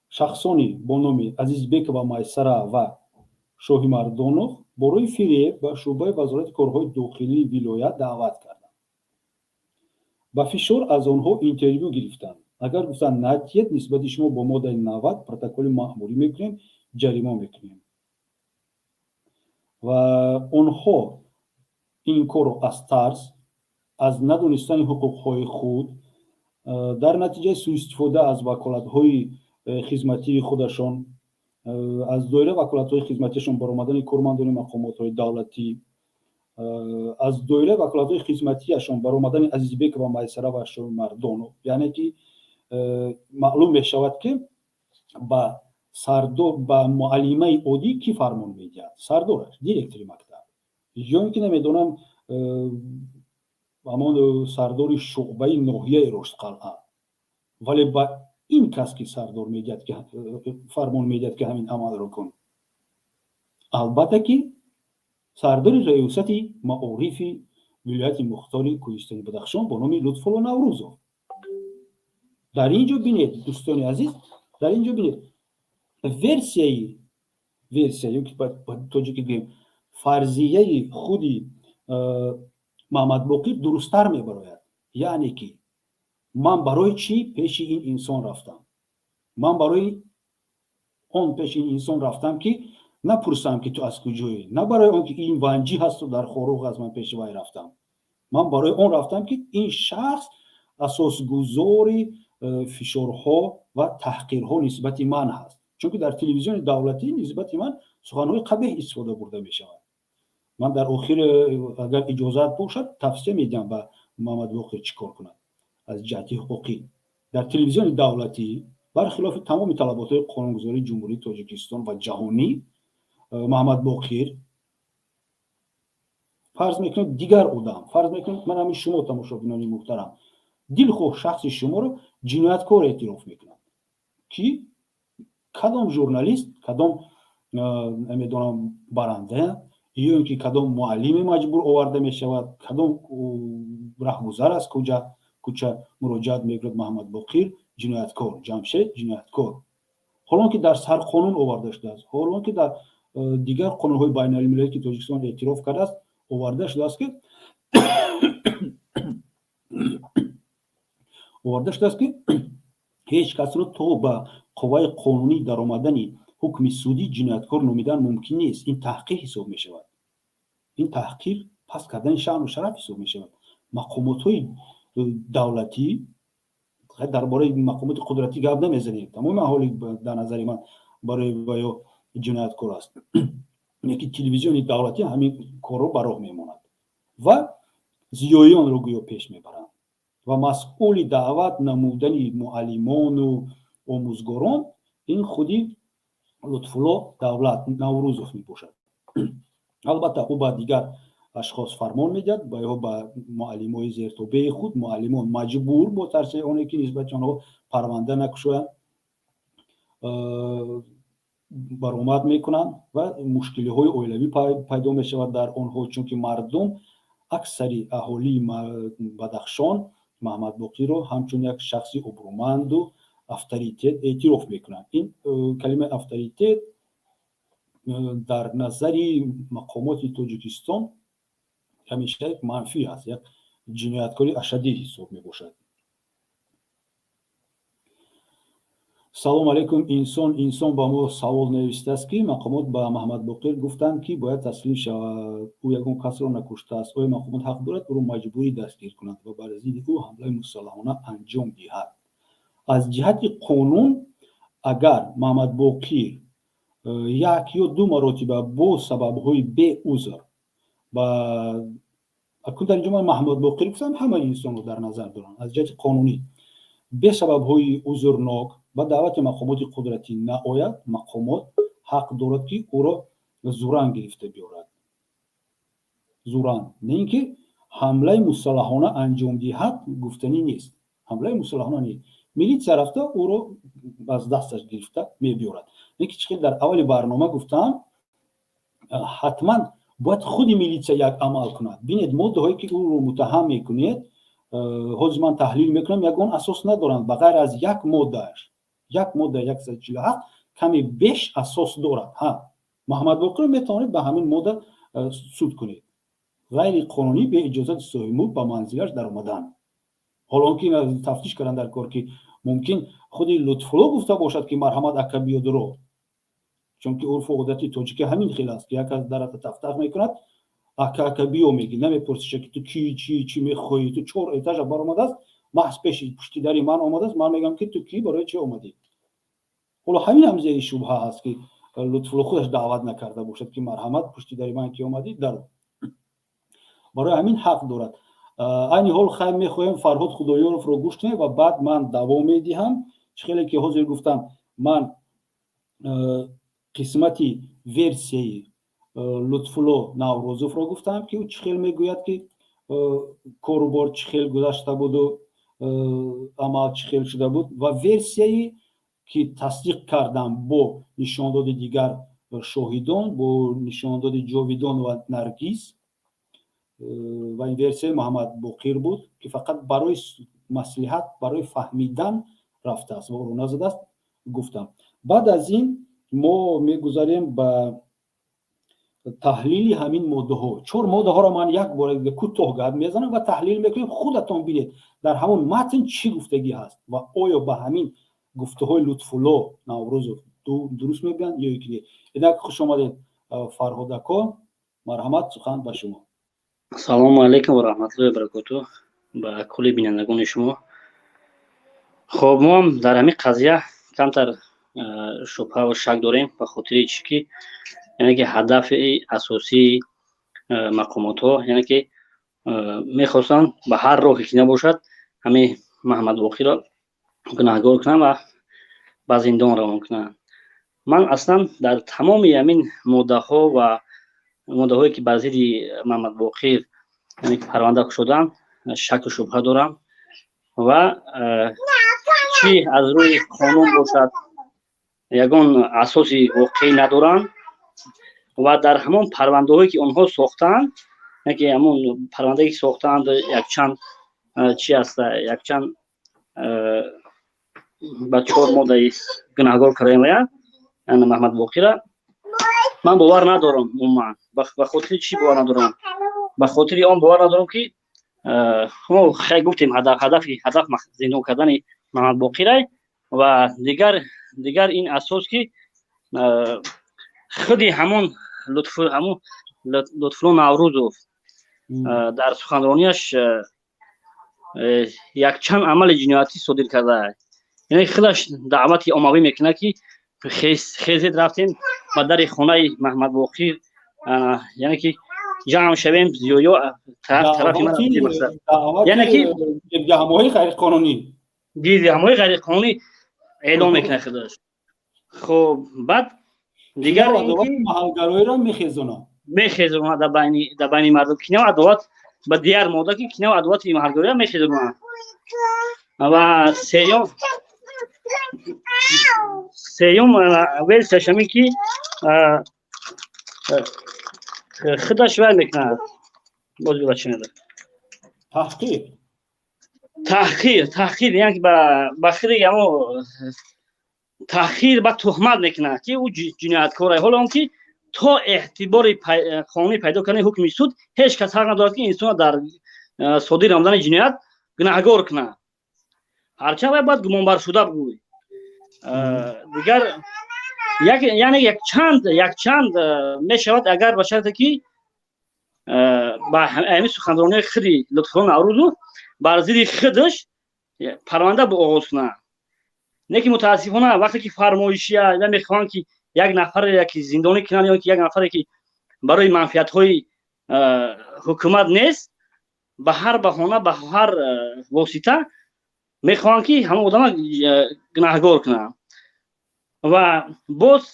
шахсони бо номи Азизбекова Майсара ва Шоҳимардонов бо роҳи фиреб ба шӯъбаи Вазорати корҳои дохилии вилоят даъват карданд, ба фишор аз онҳо интервю гирифтанд. Агар гуфтанд натиҳед, нисбати шумо бо моддаи 90 протоколи маъмурӣ мекунем, ҷарима мекунем. Ва онҳо ин корро аз тарс, аз надонистани ҳуқуқҳои худ, дар натиҷаи суистифода аз ваколатҳои хизматии худашон, аз доираи ваколатҳои хизматиашон баромадани кормандони мақомотҳои давлатӣ, аз доираи ваколатҳои хизматиашон баромадани Азизбекова Майсара ва Шоҳимардонов. Яъне ки маълум мешавад, ки ба сардор, ба муаллимаи оддӣ кӣ фармон медиҳад? Сардораш, директори мактаб ё ин ки намедонам, ҳамон сардори шуъбаи ноҳияи Роштқалъа. Вале ба ин кас ки сардор медиҳад, ки фармон медиҳад, ки ҳамин амалро кун? Албатта ки сардори раёсати маорифи вилояти мухтори Кӯҳистони Бадахшон бо номи Лутфулло Наврӯзов. Дар ин ҷо бинед, дӯстони азиз, дар ин ҷо бинед, версия ё ки ба тоҷикӣ гӯем, фарзияи худи Маҳмадбоқир дурусттар мебарояд. Яъне ки ман барои чӣ пеши ин инсон рафтам? Ман барои он пеши ин инсон рафтам, ки напурсам, ки ту аз куҷоӣ, на барои он ки ин ванҷӣ ҳасту дар Хоруғ аст. Ман пеши вай рафтам, ман барои он рафтам, ки ин шахс асосгузори фишорҳо ва таҳқирҳо нисбати ман ҳаст, чунки дар телевизиони давлатӣ нисбати ман суханҳои қабеҳ истифода бурда мешавад. Ман дар охир, агар иҷозат бошад, тавсия медиҳам ба Муҳаммадбоқир, чӣ кор кунад аз ҷиҳати ҳуқуқӣ. Дар телевизиони давлатӣ, бархилофи тамоми талаботҳои қонунгузории Ҷумҳурии Тоҷикистон ва ҷаҳонӣ, Маҳмадбоқир, фарз мекунед, дигар одам, фарз мекунед, ман ҳамин шумо, тамошобинони муҳтарам, дилхоҳ шахси шуморо ҷинояткор эътироф мекунад, ки кадом журналист, кадом намедонам баранда ё ин ки кадом муаллиме маҷбур оварда мешавад, кадом раҳгузар аз кӯча муроҷиат мекунад: «Маҳмадбоқир ҷинояткор, Ҷамшед ҷинояткор». Ҳолон ки дар сарқонун оварда шудааст, ҳолон ки дар дигар қонунҳои байналмилалӣ, ки Тоҷикистон эътироф кардааст, оварда шудааст, ки ҳеҷ касро то ба қувваи қонунӣ даромадани ҳукми судӣ ҷинояткор номидан мумкин нест. Ин таҳқир ҳисоб мешавад, ин таҳқир, паст кардани шаъну шараф ҳисоб мешавад. Мақомотҳои давлатӣ, дар бораи мақомоти қудратӣ гап намезанем, тамоми аҳолӣ дар назари ман барои ваё ҷинояткор аст, яки телевизиони давлатӣ ҳамин корро ба роҳ мемонад ва зиёиёнро гӯё пеш мебаранд. Ва масъули даъват намудани муаллимону омӯзгорон ин худи Лутфулло Давлат Наврӯзов мебошад. Албатта, ӯ ба дигар ашхос фармон медиҳад, ба ё ба муаллимои зертобеи худ. Муаллимон маҷбур, бо тарси оне ки нисбати онҳо парванда накушоянд. Баромад мекунанд ва мушкилиҳои оилавӣ пайдо мешавад дар онҳо, чунки мардум, аксари аҳолии Бадахшон, Маҳмадбоқирро ҳамчун як шахси обрӯманду авторитет эътироф мекунанд. Ин калимаи авторитет дар назари мақомоти Тоҷикистон ҳамеша як манфӣ аст, як ҷинояткори ашаддӣ ҳисоб мебошад. Салом алейкум. Инсон ба мо савол навиштааст, ки мақомот ба Маҳмадбоқир гуфтанд, ки бояд таслим шавад, ӯ ягон касро накуштааст. Оё мақомот ҳақ дорад ӯро маҷбурӣ дастгир кунад ва бар зидди ӯ ҳамлаи мусаллаҳона анҷом диҳад? Аз ҷиҳати қонун, агар Маҳмадбоқир як ё ду маротиба бо сабабҳои беузр ба акун, дар инҷо ман Маҳмадбоқир гуфтам, ҳамаи инсонро дар назар дорам, аз ҷиҳати қонунӣ бесабабҳои узрнок ба даъвати мақомоти қудратӣ наояд, мақомот ҳақ дорад, ки ӯро зуран гирифта биёрад. Зуран, не ин ки ҳамлаи мусаллаҳона анҷом диҳад, гуфтанӣ нест. Ҳамлаи мусаллаҳона нест, милитсия рафта ӯро аз дасташ гирифта мебиёрад. Не ки чӣ хел дар аввали барнома гуфтам, ҳатман бояд худи милитсия як амал кунад. Бинед, моддаҳое ки ӯро муттаҳам мекунед, ҳозир ман таҳлил мекунам, ягон асос надоранд, ба ғайр аз як моддааш, як модда 147 каме беш асос дорад. Ҳа, Маҳмадбоқирро метавонед ба ҳамин модда суд кунед: ғайриқонунӣ беиҷозати соҳибмулк ба манзилаш даромадан. Ҳоло он ки тафтиш кардан дар кор, ки мумкин худи Лутфулло гуфта бошад, ки марҳамат, ака, биёдуро, чунки урфу одати тоҷикӣ ҳамин хел аст, ки як кас дарата тафтақ мекунад, ака, ака, биё меги, намепурсиша, ки ту ки, чӣ, чӣ мехоҳӣ. Ту чор этажа баромадааст, маҳз пеши пушти дари ман омадааст, ман мегӯям, ки ту кӣ, барои чӣ омадӣ? Ҳоло ҳамин ҳам зери шубҳа ҳаст, ки Лутфулло худаш даъват накарда бошад, ки марҳамат, пушти дари ман ки омадӣ, даро. Барои ҳамин ҳақ дорад. Айни ҳол хайр, мехоҳем Фарҳод Худоёровро гӯш кунем ва баъд ман давом медиҳам. Чӣ хеле ки ҳозир гуфтам, ман қисмати версияи Лутфулло Наврӯзовро гуфтам, ки ӯ чӣ хел мегӯяд, ки корубор чӣ хел гузашта буду амал чӣ хел шуда буд, ва версияи ки тасдиқ кардам бо нишондоди дигар шоҳидон, бо нишондоди Ҷовидон ва Наргиз. Ва ин версияи Муҳаммад Боқир буд, ки фақат барои маслиҳат, барои фаҳмидан рафтааст ва ӯро назадааст, гуфтам. Баъд аз ин мо мегузарем ба таҳлили ҳамин моддаҳо. Чор моддаҳоро ман як бора кӯтоҳ гап мезанам ва таҳлил мекунем. Худатон бинед, дар ҳамон матн чӣ гуфтагӣ ҳаст ва оё ба ҳамин гуфтаҳои Лутфулло Наврӯзов дуруст мегӯянд ё ки не. Инак, хуш омадед, Фарҳодако, марҳамат, сухан ба шумо. Ассалому алайкум ва раҳматуллоҳи баракоту ба кулли бинандагони шумо. Хоб, мо ҳам дар ҳамин қазия камтар шубҳа ва шак дорем, ба хотири чӣ ки, яъне ки ҳадафи асосии мақомотҳо, яъне ки мехостанд ба ҳар роҳе ки набошад ҳамин Маҳмадбоқиро гунаҳгор кунанд ва ба зиндон равон кунанд. Ман аслан дар тамоми ҳамин моддаҳо ва моддаҳое ки бар зидди Маҳмадбоқир, яъне ки парванда кушоданд, шаку шубҳа дорам ва чӣ аз рӯи қонун бошад, ягон асоси воқеӣ надоранд. Ва дар ҳамон парвандаҳое ки онҳо сохтаанд, яке ҳамон парвандае ки сохтаанд, якчанд чи аст, якчанд ба чор моддаи гунаҳгор кардаем Маҳмадбоқира, ман бовар надорам умуман. Ба хотири чӣ бовар надорам? Ба хотири он бовар надорам, ки мо хай гуфтем, ҳадаф зиндон кардани Маҳмадбоқирай. Ва дигар ин асос, ки худи ҳамон Лутфулло Наврӯзов дар суханронияш якчанд амали ҷиноятӣ содир кардааст. Яъне худаш даъвати оммавӣ мекунад, ки хезед, рафтем ба дари хонаи Маҳмадбоқир, яъне ки ҷамъ шавем, зиёё тарафи яъне ки гирдиҳамоҳои ғайриқонунӣ. Гирдиҳамоҳои ғайриқонунӣ эълон мекунад худаш. Хоб, баъд дигар маҳалгароиро мехезонад. Мехезонад дар байни мардум кинаву адоват. Ба дигар модда, ки кинаву адовати маҳалгароиро мехезонад. Ва сеюм Сеюм версияш ҳамин, ки худаш вай мекунад, боз чи медад. Таҳқир. Таҳқир, яъне ки ба хири ҳамо таҳқир ба туҳмат мекунад, ки ӯ ҷинояткор. Ҳоло он ки то эътибори қонунӣ пайдо кардани ҳукми суд, ҳеҷ кас ҳақ надорад, ки инсонро дар содир намудани ҷиноят гунаҳгор кунад, ҳарчанд вай бояд гумонбаршуда бигӯй. Дигар, яъне якчанд мешавад, агар ба шарте ки ба ҳамин суханронии худи Лутфулло Наврӯзов бар зидди худаш парванда оғоз кунад. Не ки мутаассифона, вақте ки фармоишия мехоҳанд, ки як нафаре ки зиндонӣ кунанд ё ки як нафаре ки барои манфиатҳои ҳукумат нест, ба ҳар баҳона, ба ҳар восита мехоҳанд, ки ҳамон одама гунаҳгор кунанд. Ва боз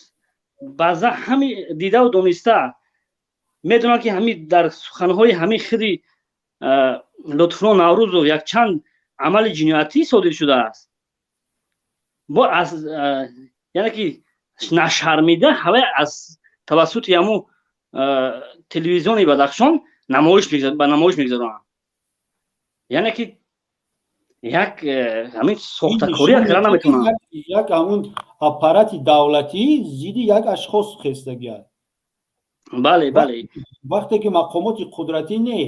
баъза ҳами дидаву дониста медонанд, ки ҳами дар суханҳои ҳамин худи Лутфулло Наврӯзов якчанд амали ҷиноятӣ содир шудааст, бо аз, яъне ки нашармида ҳавай аз тавассути ҳамун телевизиони Бадахшон намоиш ба намоиш мегузаронанд, яъне ки як ҳамин сохтакория карда наметавонанд. Як ҳамун аппарати давлатӣ зидди як ашхос хестагиаст. Бале. Вақте ки мақомоти қудратӣ, не,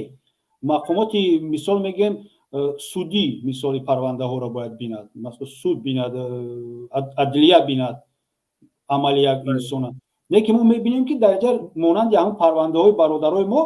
мақомоти, мисол мегӯем, судӣ, мисоли парвандаҳоро бояд бинад, суд бинад, адлия бинад амали як инсона. Не ки мо мебинем, ки дар ҷа монанди ҳамун парвандаҳои бародарои мо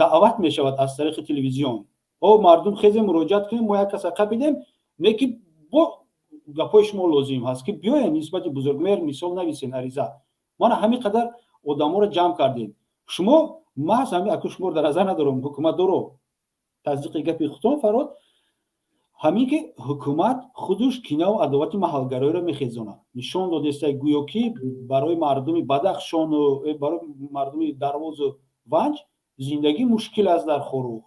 даъват мешавад аз тариқи телевизион: «О, мардум, хезе, муроҷиат кунем, мо як каса қапидем». Не ки бо гапҳои шумо лозим ҳаст, ки биёен, нисбати Бузургмеҳр, мисол, нависен ариза. Мана ҳамин қадар одаморо ҷамъ кардем. Шумо маҳз ҳамин, аку шуморо дар назар надорам, ҳукуматдоро. Тасдиқи гапи худтон, Фарод, ҳамин ки ҳукумат худуш кинаву адовати маҳалгароиро мехезонад, нишон додеста, гӯё ки барои мардуми Бадахшону барои мардуми Дарвозу Ванҷ зиндагӣ мушкил аст дар Хоруғ.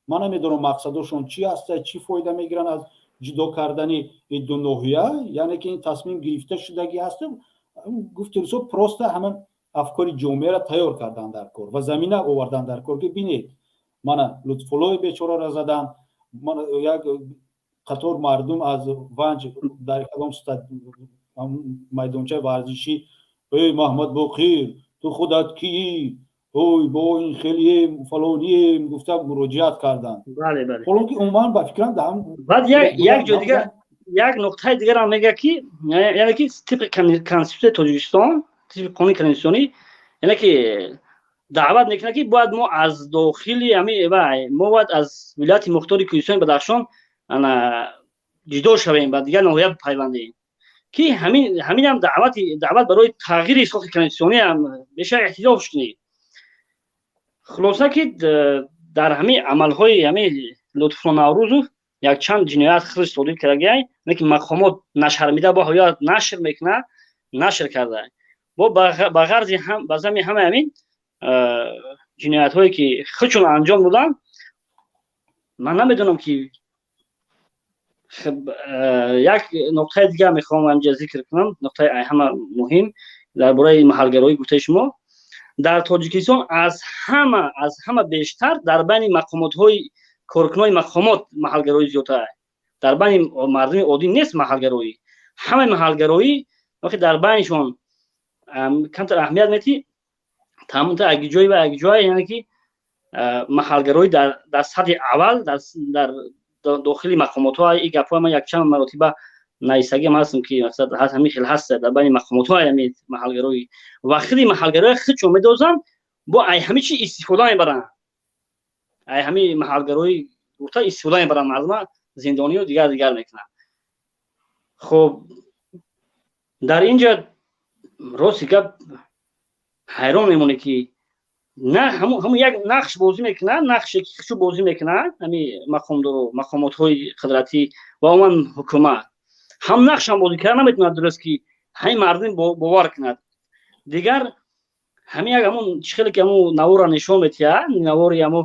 Ман намедонам, мақсадошон чӣ ҳаста, чӣ фоида мегиранд аз ҷудо кардани ду ноҳия. Яъне ки ин тасмим гирифта шудагӣ ҳаст, гуфти русо, просто ҳамин афкори ҷомеаро тайёр кардан дар кор ва замина овардан дар кор, ки бинед, мана Лутфуллои бечораро задан, як қатор мардум аз Ванҷ дар кадом майдончаи варзишӣ: «Эй, Маҳмад Боқир, ту худат киӣ? Ой, мо ин хелием, фалонием», гуфта муроҷиат карданд. Ҳолон ки умуман, ба фикрам, Баъд як ҷо дигар, як нуқтаи дигарам мегӯяд, ки яъне ки тибқи Конститутсияи Тоҷикистон, тибқи қонуни конститутсионӣ, яъне ки даъват мекунад, ки бояд мо аз дохили ҳами мо бояд аз Вилояти Мухтори Кӯҳистони Бадахшон ана ҷудо шавем, ба дигар ноҳия пайвандем, ки ҳаминам даъват барои тағйири сохти конститутсиониам меша эҳтиҷоҷ кунӣ. Хулоса, ки дар ҳамин амалҳои ҳамин Лутфулло Наврӯзов якчанд ҷиноят худаш содир кардагиай, не ки мақомот нашармида бо ҳоя нашр мекунад, нашр карда бо ба ғарзи ба зами ҳамаи ҳамин ҷиноятҳое, ки худшон анҷом доданд. Ман намедонам, ки як нуқтаи дигар мехоҳам инҷа зикр кунам, нуқтаи ҳама муҳим дар бораи маҳалгароӣ гуфтаи шумо. Дар Тоҷикистон аз ҳама бештар дар байни мақомотҳои, коркунони мақомот маҳалгароӣ зиёдтар, дар байни мардуми оддӣ нест маҳалгароӣ. Ҳамаи маҳалгароӣ вақте дар байнишон камтар аҳамият метӣ, тамомта якҷои ва якҷоя, яъне ки маҳалгароӣ дар сатҳи аввал дар дохили мақомотҳо. И гапҳои ман якчанд маротиба нависагиам ҳастам, ки мақсад ҳамин хел ҳаст дар байни мақомотҳо ҳамин маҳалгароӣ, ва худи маҳалгарои худшон медозанд, бо ай ҳамин чи истифода мебаранд, ай ҳамин маҳалгароӣ гуфта истифода мебаранд, мардума зиндонию дигар дигар мекунанд. Хуб, дар ин ҷа, рости гап, ҳайрон мемонӣ, ки на ҳамун як нақш бозӣ мекунад, нақше ки хушу бозӣ мекунад ҳами мақомдоро, мақомотҳои қудратӣ ва умуман ҳукумат ҳам нақшам бозӣ карда наметавонад дуруст, ки ҳамин мардум бовар кунад. Дигар ҳамин як ҳамун чӣ хеле ки ҳамун наворро нишон метиҳад, навори ҳамун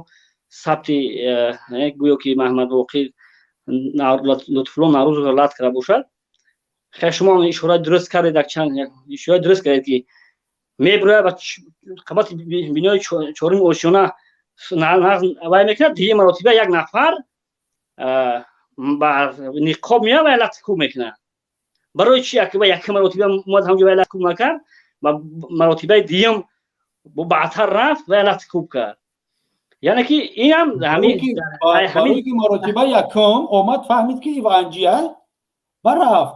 сабти, гӯё ки Маҳмад Боқир Лутфулло Наврӯзовро лат карда бошад. Хай, шумо ишора дуруст кардед, якчанд ишора дуруст кардед, ки мебирояд ва қабати бинои чоруми ошёна вай мекунад. Дуюм маротиба як нафар ба ниқоб меяд ва лату кӯб мекунад. Барои чи якум маротиба омад, ҳамҷо вай лату кӯб накард ва маротибаи дуюм баъдтар рафт ва лату кӯб кард? Яъне ки инам ҳамин маротиба якум омад, фаҳмид, ки ванҷия, ва рафт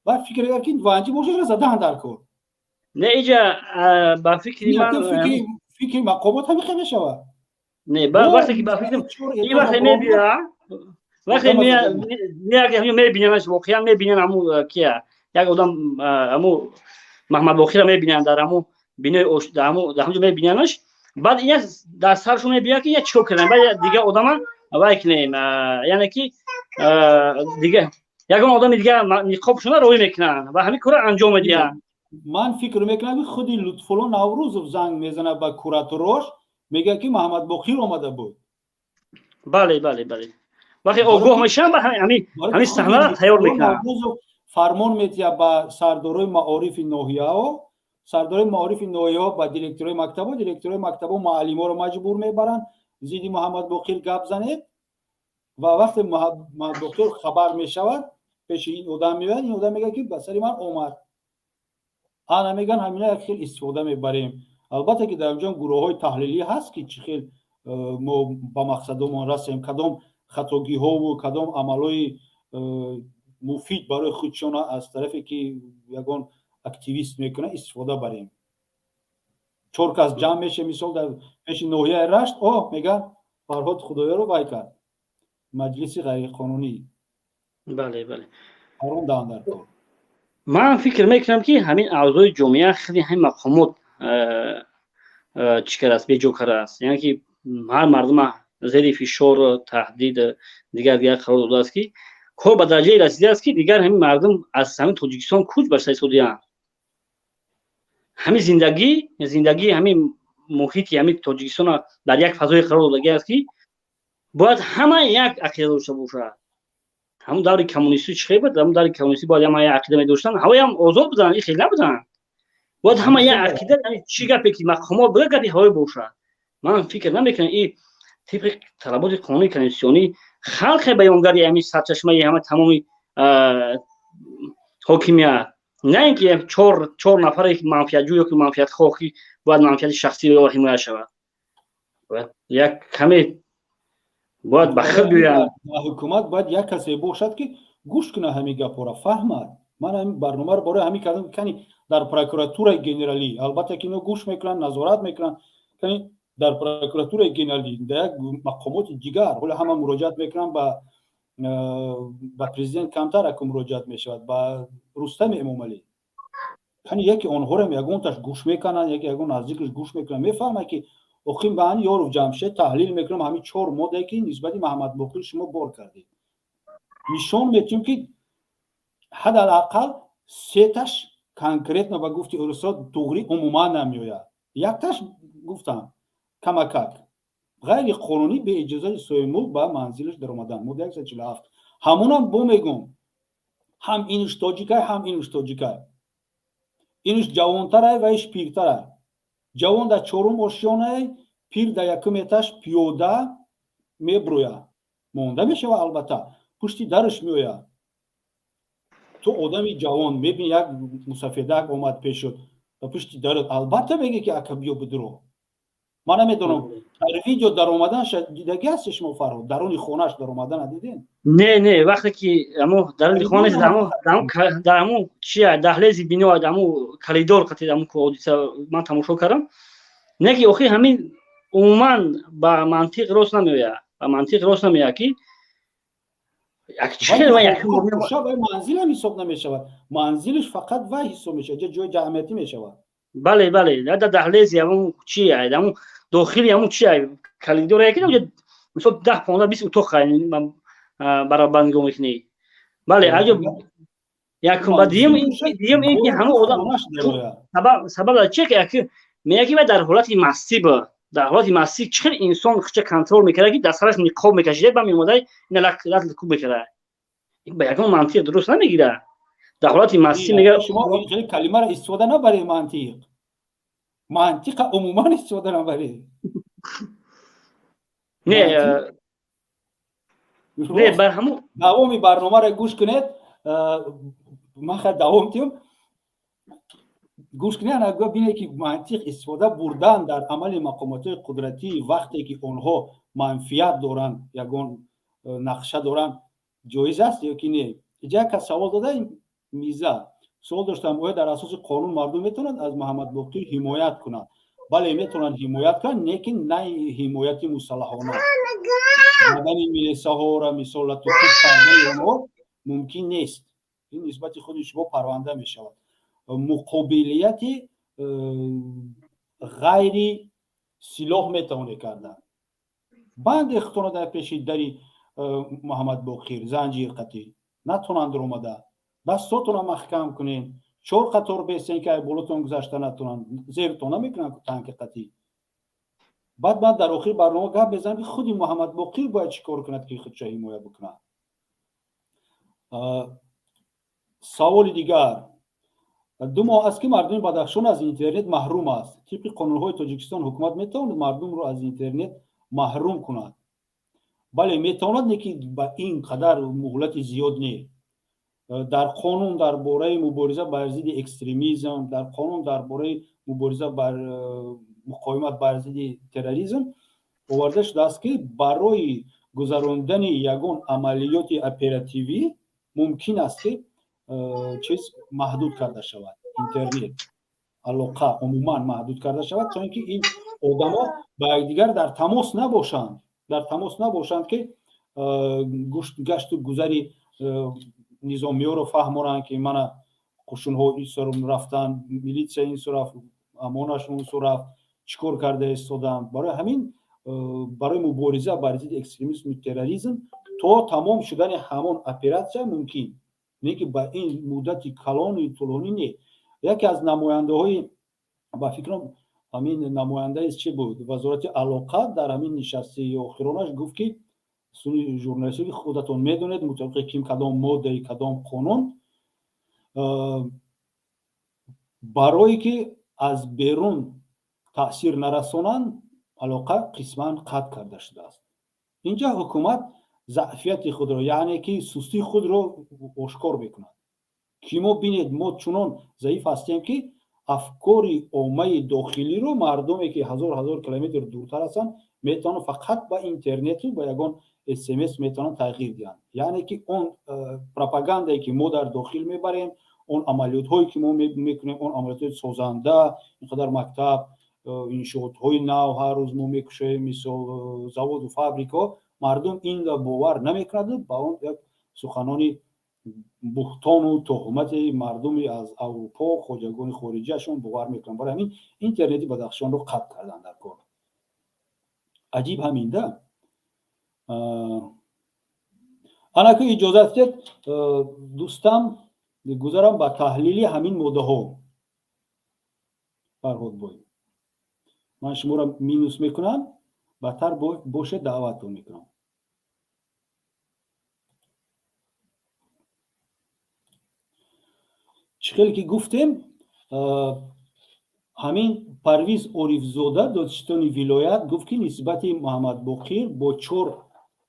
ва фикр кард, ки ванҷи бошад, задаан дар кор. Не, иҷа ба фикри ман фикри мақомот ҳамин хел мешавад. Не, вақте ки ба фикрам, ин вақте мебия, вақте мебинанаш, воқеан мебинан, ҳаму кия, як одам, ҳаму Маҳмадбоқира мебинанд дар ҳаму бинои, дар ҳамҷо мебинанаш. Баъд ина дар саршон мебиёяд, ки я чикор кардем, баъд дига одама вай кунем, яъне ки дига ягон одами дига ниқобшона роҳӣ мекунанд ва ҳамин корро анҷом медиҳанд. Ман фикр мекунам, ки худи Лутфулло Наврӯзов занг мезанад ба кураторош, мегӯяд, ки Маҳамадбоқир омада буд. Бале, вақте огоҳ мешаванд, ба ҳамин саҳнаро тайёр мекунанд. Фармон метиҳад ба сардорои маорифи ноҳияҳо, сардорои маорифи ноҳияҳо ба директорои мактабо, директорои мактабо муаллиморо маҷбур мебаранд: зидди Муҳаммадбоқир гап занед. Ва вақте Муҳаммадбоқир хабар мешавад, пеши ин одам меояд, ин одам мегӯяд, ки ба сари ман омад. Ана мегӯян, ҳамина як хел истифода мебарем. Албатта, ки дар онҷо гурӯҳҳои таҳлилӣ ҳаст, ки чӣ хел мо ба мақсадомон расем, кадом хатогиҳову кадом амалҳои муфид барои худшона аз тарафе, ки ягон активист мекунад, истифода барем. Чор кас ҷамъ меше, мисол, дар пеши ноҳияи Рашт, о мегӯян, Фарҳод Худоёро вай кард, маҷлиси ғайриқонунӣ. Бале. Арон даҳан дар кор. Ман фикр мекунам, ки ҳамин авзои ҷомеа хеле ҳамин мақомот чӣ кардааст, беҷо кардааст, яъне ки ҳар мардума зери фишор, таҳдид, дигар дигар қарор додааст, ки кор ба дараҷае расидааст, ки дигар ҳамин мардум аз ҳамин Тоҷикистон кӯч башта истодиянд. Ҳамин зиндагӣ, ҳамин муҳити ҳамин Тоҷикистона дар як фазое қарор додагӣ аст, ки бояд ҳама як ақида дошта бошад. Ҳамун даври коммунистӣ чӣ хел буд? Ҳамун даври коммунистӣ бояд ҳама як ақида медоштанд, ҳавоям озод буданд, ин хел набуданд. Бояд ҳама як ақида, чӣ гапе ки мақомот буда, гапи ҳавои бошад. Ман фикр намекунам, ин тибқи талаботи қонуни конститутсионӣ халқе баёнгари ҳамин сарчашмаи ҳама тамоми ҳокимият, на ин ки чор нафаре манфиатҷӯ ё ки манфиатхоҳ, ки бояд манфиати шахсии ё ҳимоя шавад. Бояд як каме бояд ба худ биёянд. Ҳукумат бояд як касе бошад, ки гӯш кунад, ҳамин гапҳоро фаҳмад. Ман ҳамин барномаро барои ҳамин кардам. Кани дар прокуратураи генералӣ, албатта, ки ино гӯш мекунанд, назорат мекунанд, кани дар прокуратураи генералӣ, дар як мақомоти дигар. Ҳоло ҳама муроҷиат мекунанд ба президент, камтар аку муроҷиат мешавад ба Рустами Эмомалӣ. Кани яке онҳоро ягонташ гӯш мекунанд, яке ягон наздикаш гӯш мекунанд, мефаҳмад, ки охир ман Ёров Ҷамшед таҳлил мекунам ҳамин чор моддае, ки нисбати Маҳамадбоқир шумо бор кардед. Нишон метиҳем, ки ҳадал ақал сеташ конкретно, ба гуфти урусо, туғри умуман намеояд. Якташ гуфтам, камакак ғайриқонунӣ беиҷозати соҳибмулк ба манзилаш даромадан, модда 147. Ҳамонам бо мегӯм, ҳам инуш тоҷикай, ҳам инуш тоҷикай, инуш ҷавонтарай ва иш пиртарай. Ҷавон дар чорум ошёнай, пир дар якум этаж пиёда меброяд, монда мешавад, албатта, пушти дараш меояд. Ту одами ҷавон мебини, як мусафедак омад пешуд ба пушти дарат, албатта, меге, ки ака, биё, бидуро. Ман намедонам, дар видео даромаданша дидагӣ ҳасти шумо, Фарҳод? Даруни хонаш даромадана дидем? Не, вақте ки амо даруни хонаш, дар амо чия, даҳлези бино, амо коридор қати амо ҳодиса ман тамошо кардам. Не, ки охир ҳамин умуман ба мантиқ рост намеояд, ба мантиқ рост намеояд, ки Манзилам ҳисоб намешавад, манзилиш фақат вай ҳисоб мешавад, ҷои ҷамъиятӣ мешавад. Бале, дар даҳлези ҳамун чи, ҳамун дохили ҳамун чи, коридор, яки мисол 10, 15, 20 утоқ баробар нигоҳ мекунӣ. Бале, аҷо якум ба дуюм ин ки ҳамун одам сабаб чи ки меяки вай дар ҳолати мастӣ буд. Дар ҳолати мастӣ чӣ хел инсон хича контрол мекарда, ки дар сараш ниқоб мекашида, ба меомада ина лат куб мекарда? Ба ягон мантиқ дуруст намегирад. Дар ҳолати мастӣ мега. Шумо калимаро истифода набаред, мантиқ, мантиқа умуман истифода набаред. Не, не, бар ҳамун. Давоми барномаро гӯш кунед. Ман хай давом тиём, гӯш кунед, ана бинед, ки мантиқ истифода бурдан дар амали мақомотҳои қудратӣ, вақте ки онҳо манфиат доранд, ягон нақша доранд, ҷоиз аст ё ки не. Иҷа як кас савол дода, миза суол доштам: оё дар асоси қонун мардум метавонад аз Муҳаммадбоқир ҳимоят кунад? Бале, метавонанд ҳимоят кунанд, лекин на ҳимояти мусаллаҳона. Задани милисаҳоро, мисол, латукӯб кардани онҳо мумкин нест. Ин нисбати худи шумо парванда мешавад. Муқобилияти ғайри силоҳ метавонед кардан. Банде худтона дар пеши дари Муҳаммадбоқир, занҷир қатӣ, натонанд омада. Дастотона маҳкам кунед, чор қатор бесен, ки ай болотон гузашта натонанд, зертон намекунанд танки қатӣ. Баъд ман дар охири барнома гап мезанам, ки худи Муҳаммадбоқир бояд чӣ кор кунад, ки худша ҳимоя бикунад. Саволи дигар: 2 моҳ аст, ки мардуми Бадахшон аз интернет маҳрум аст. Тибқи қонунҳои Тоҷикистон ҳукумат метавонад мардумро аз интернет маҳрум кунад? Бале, метавонад, не ки ба ин қадар муҳлати зиёд не. Дар қонун дар бораи мубориза бар зидди экстремизм, дар қонун дар бораи мубориза бар муқовимат бар зидди терроризм оварда шудааст, ки барои гузарондани ягон амалиёти оперативӣ мумкин аст, ки чиз маҳдуд карда шавад, интернет алоқа умуман маҳдуд карда шавад, то ин ки ин одамо ба якдигар дар тамос набошанд, дар тамос набошанд, ки гашту гузари низомиёро фаҳмонанд, ки мана қушунҳо ин су рафтанд, милитсия ин су рафт, амонаш он су рафт, чӣ кор карда истоданд. Барои ҳамин, барои мубориза бар зидди экстремизму терроризм то тамом шудани ҳамон оператсия мумкин, не ки ба ин муддати калони тӯлонӣ не. Яке аз намояндаҳои, ба фикрам, ҳамин намояндаи чӣ буд, вазорати алоқа, дар ҳамин нишасти охиронаш гуфт, ки суни журналистӣ худатон медонед, мутобиқи ким кадом моддаи кадом қонун, барое ки аз берун таъсир нарасонанд, алоқа қисман қатъ карда шудааст. Инҷа ҳукумат заъфияти худро, яъне ки сустии худро ошкор мекунад, ки мо, бинед, мо чунон заиф ҳастем, ки афкори оммаи дохилиро, мардуме ки ҳазор ҳазор километр дуртар ҳастанд, метавонанд фақат ба интернету ба ягон СМС метавонанд тағйир диҳанд. Яъне ки он пропагандае, ки мо дар дохил мебарем, он амалиётҳое, ки мо мекунем, он амалиётҳои созанда, ин қадар мактаб, иншоотҳои нав ҳар рӯз мо мекушоем, мисол, заводу фабрикаҳо, мардум инро бовар намекунаду ба он як суханони буҳтону туҳмати мардуми аз Аврупо, хоҷагони хориҷиашон бовар мекунанд. Барои ҳамин интернети Бадахшонро қатъ карданд дар кор. Аҷиб ҳамин да. Анаку иҷозат диҳед, дӯстам, гузарам ба таҳлили ҳамин моддаҳо. Фарҳодбой, ман шуморо минус мекунам, баъдтар боше даъваттон мекунам. Чӣ хеле ки гуфтем, ҳамин Парвиз Орифзода, додситони вилоят, гуфт, ки нисбати Муҳаммадбоқир бо чор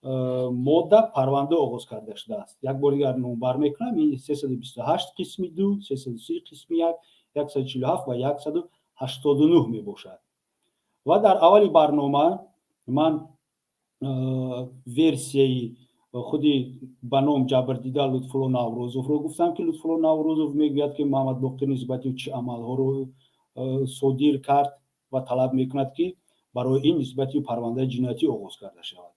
модда парванда оғоз карда шудааст. Як бори дигар номбар мекунам: ин 328 қисми 2, 330 қисми 1, 147 ва 189 мебошад. Ва дар аввали барнома ман версияи худи ба ном ҷабрдида Лутфулло Наврӯзовро гуфтам, ки Лутфулло Наврӯзов мегӯяд, ки Муҳаммадбоқир нисбати чӣ амалҳоро содир кард ва талаб мекунад, ки барои ин нисбати парвандаи ҷиноятӣ оғоз карда шавад.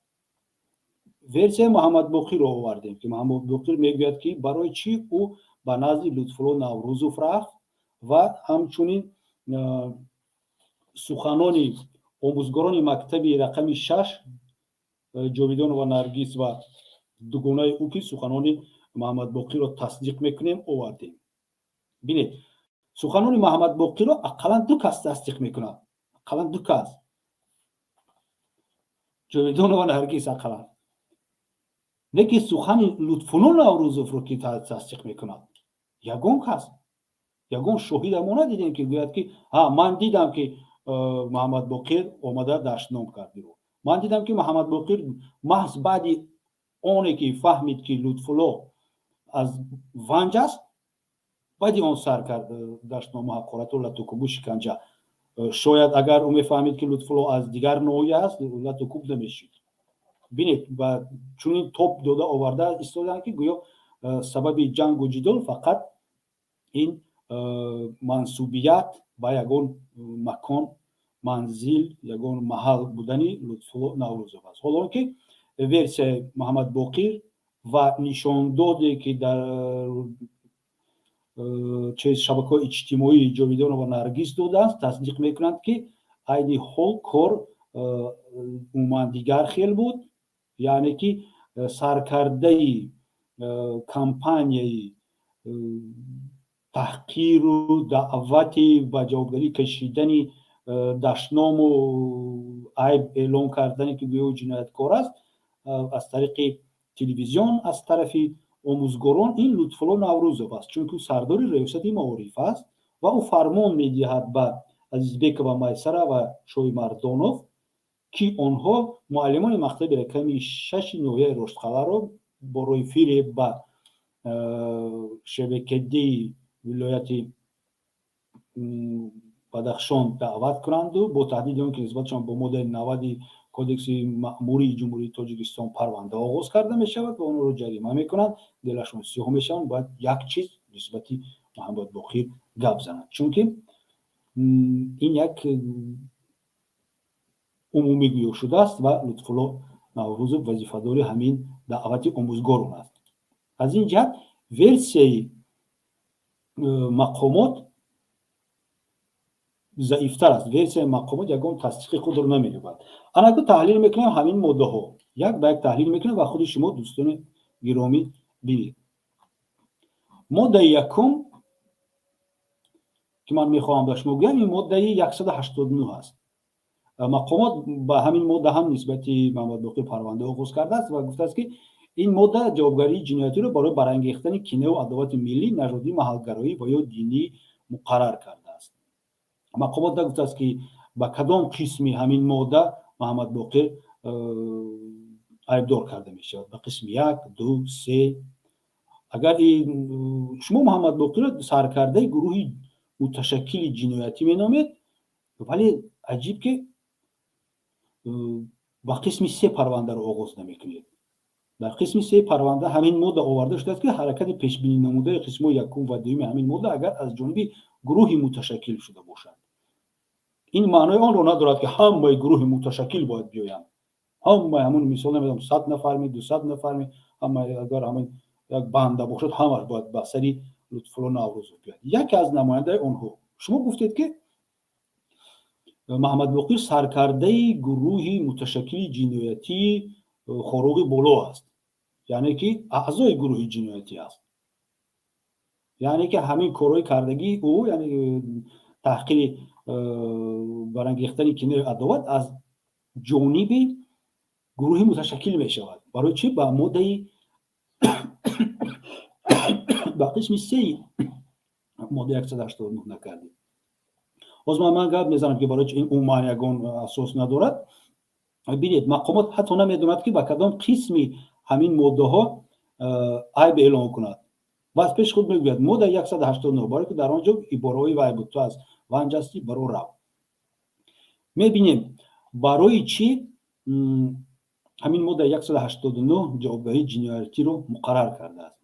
Версияи Муҳаммадбоқирро овардем, ки Муҳаммадбоқир мегӯяд, ки барои чӣ ӯ ба назди Лутфулло Наврӯзов рафт, ва ҳамчунин суханони омӯзгорони мактаби рақами 6, Ҷовидонова Наргиз ва дугонаи ӯ, ки суханони Муҳаммадбоқирро тасдиқ мекунем, овардем. Бинед, суханони Муҳаммадбоқирро ақаллан ду кас тасдиқ мекунад, ақаллан ду кас: Ҷовидонова Наргиз ақаллан. Лекин сухани Лутфулло Наврӯзовро ки тасдиқ мекунад? Ягон кас, ягон шоҳида мо надидем, ки гӯяд, ки ҳа, ман дидам, ки Муҳаммадбоқир омада дашном кард иро, ман дидам, ки Муҳаммадбоқир маҳз баъди оне ки фаҳмид, ки Лутфулло аз Ванҷ аст, баъди он сар кард дашному ҳақорату латукубу шиканҷа. Шояд агар ӯ мефаҳмид, ки Лутфулло аз дигар ноҳия аст, латукуб намешид. Бинед, ба чунин тоб дода оварда истоданд, ки гӯё сабаби ҷангу ҷидол фақат ин мансубият ба ягон макон, манзил, ягон маҳал будани Лутфулло Наврӯзов аст. Ҳоло ки версияи Муҳаммадбоқир ва нишондоде, ки дар чиз шабакаҳои иҷтимоӣ Ҷовидонова Наргиз додааст, тасдиқ мекунанд, ки айни ҳол кор умуман дигар хел буд, яъне ки саркардаи кампанияи таҳқиру даъвати ба ҷавобгарӣ кашидани, дашному айб эълон кардане, ки гӯё ҷинояткор аст, аз тариқи телевизион, аз тарафи омӯзгорон, ин Лутфулло Наврӯзов аст, чунки ӯ сардори раёсати маориф аст ва ӯ фармон медиҳад ба Азизбекова Майсара ва Шоимардонов, ки онҳо муаллимони мактаби рақами 6-и ноҳияи Роштқалъаро бо роҳи фиреб ба ШВКДи вилояти Бадахшон даъват кунанду бо таҳдиди он ки нисбатшон бо моддаи 90-и Кодекси маъмурии Ҷумҳурии Тоҷикистон парванда оғоз карда мешавад ва онро ҷарима мекунанд, дилашон сиёҳ мешаванд, бояд як чиз нисбати Муҳаммадбоқир гап занад, чунки ин як умумӣ гӯё шудааст ва Лутфулло Наврӯзов вазифадори ҳамин даъвати омӯзгорон аст. Аз ин ҷиҳат версияи мақомот заифтар аст. Версияи мақомот ягон тасдиқи худро намеёбад. Анаку таҳлил мекунем ҳамин моддаҳо, як ба як таҳлил мекунем ва худи шумо, дӯстони гиромӣ, бинед. Моддаи якум, ки ман мехоҳам ба шумо гӯям, ин моддаи 189 аст. Мақомот ба ҳамин модда ҳам нисбати Муҳаммадбоқир парванда оғоз кардааст ва гуфтааст, ки ин модда ҷавобгарии ҷиноятиро барои барангехтани кинаву адовати миллӣ, нажодӣ, маҳалгароӣ ва ё динӣ муқаррар кардааст. Мақомот нагуфтааст, ки ба кадом қисми ҳамин модда Муҳаммадбоқир айбдор карда мешавад, ба қисми як, ду, се. Агар шумо Муҳаммадбоқирро саркардаи гурӯҳи муташаккили ҷиноятӣ меномед, вале аҷиб, ки ба қисми се парвандаро оғоз намекунед. Дар қисми се парванда ҳамин модда оварда шудааст, ки ҳаракати пешбинӣ намудаи қисмҳои якум ва дуюми ҳамин модда агар аз ҷониби гурӯҳи муташаккил шуда бошад. Ин маънои онро надорад, ки ҳамаи гурӯҳи муташаккил бояд биёянд, ҳамаи ҳамун, мисол, намедонам, 100 нафарми, 200 нафарми, ҳамаи, агар ҳамин як банда бошад, ҳамаш бояд ба сари Лутфулло Наврӯзов биёяд. Яке аз намояндаи онҳо. Шумо гуфтед, ки Муҳаммадбоқир саркардаи гурӯҳи муташаккили ҷиноятии Хоруғи Боло аст, яъне ки аъзои гурӯҳи ҷиноятӣ аст, яъне ки ҳамин корҳои кардагии ӯ, яъне таҳқири, барангехтани кинаи адоват аз ҷониби гурӯҳи муташаккил мешавад. Барои чӣ ба моддаи, ба қисми сеи моддаи 189 накардем? Ҳозир ман гап мезанам, ки барои чи ин умуман ягон асос надорад. Бинед, мақомот ҳатто намедонад, ки ба кадом қисми ҳамин моддаҳо айб эълон кунад ва аз пеши худ мегӯяд моддаи 189, барое ки дар он ҷо ибораҳои вай буд: ту аз Ванҷ ҳастӣ, баро рав. Мебинем, барои чӣ ҳамин моддаи 189 ҷавобгарии ҷиноятиро муқаррар кардааст.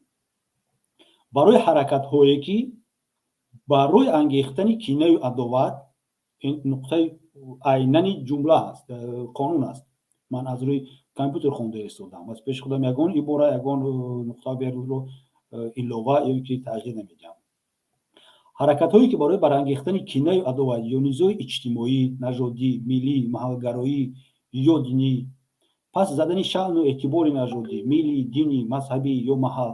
Барои ҳаракатҳое, ки барои ангехтани кинаю адоват, ин нуқтаи айнани ҷумла аст, қонун аст, ман аз рӯи компютер хонда истодам, аз пеши худам ягон ибора, ягон нуқта берро илова ё ки тағйир намедиҳам, ҳаракатҳое, ки барои барангехтани кинаю адоват ё низои иҷтимоӣ, нажодӣ, миллӣ, маҳалгароӣ ё динӣ, пас задани шаъну эътибори нажодӣ, миллӣ, динӣ, мазҳабӣ ё маҳал,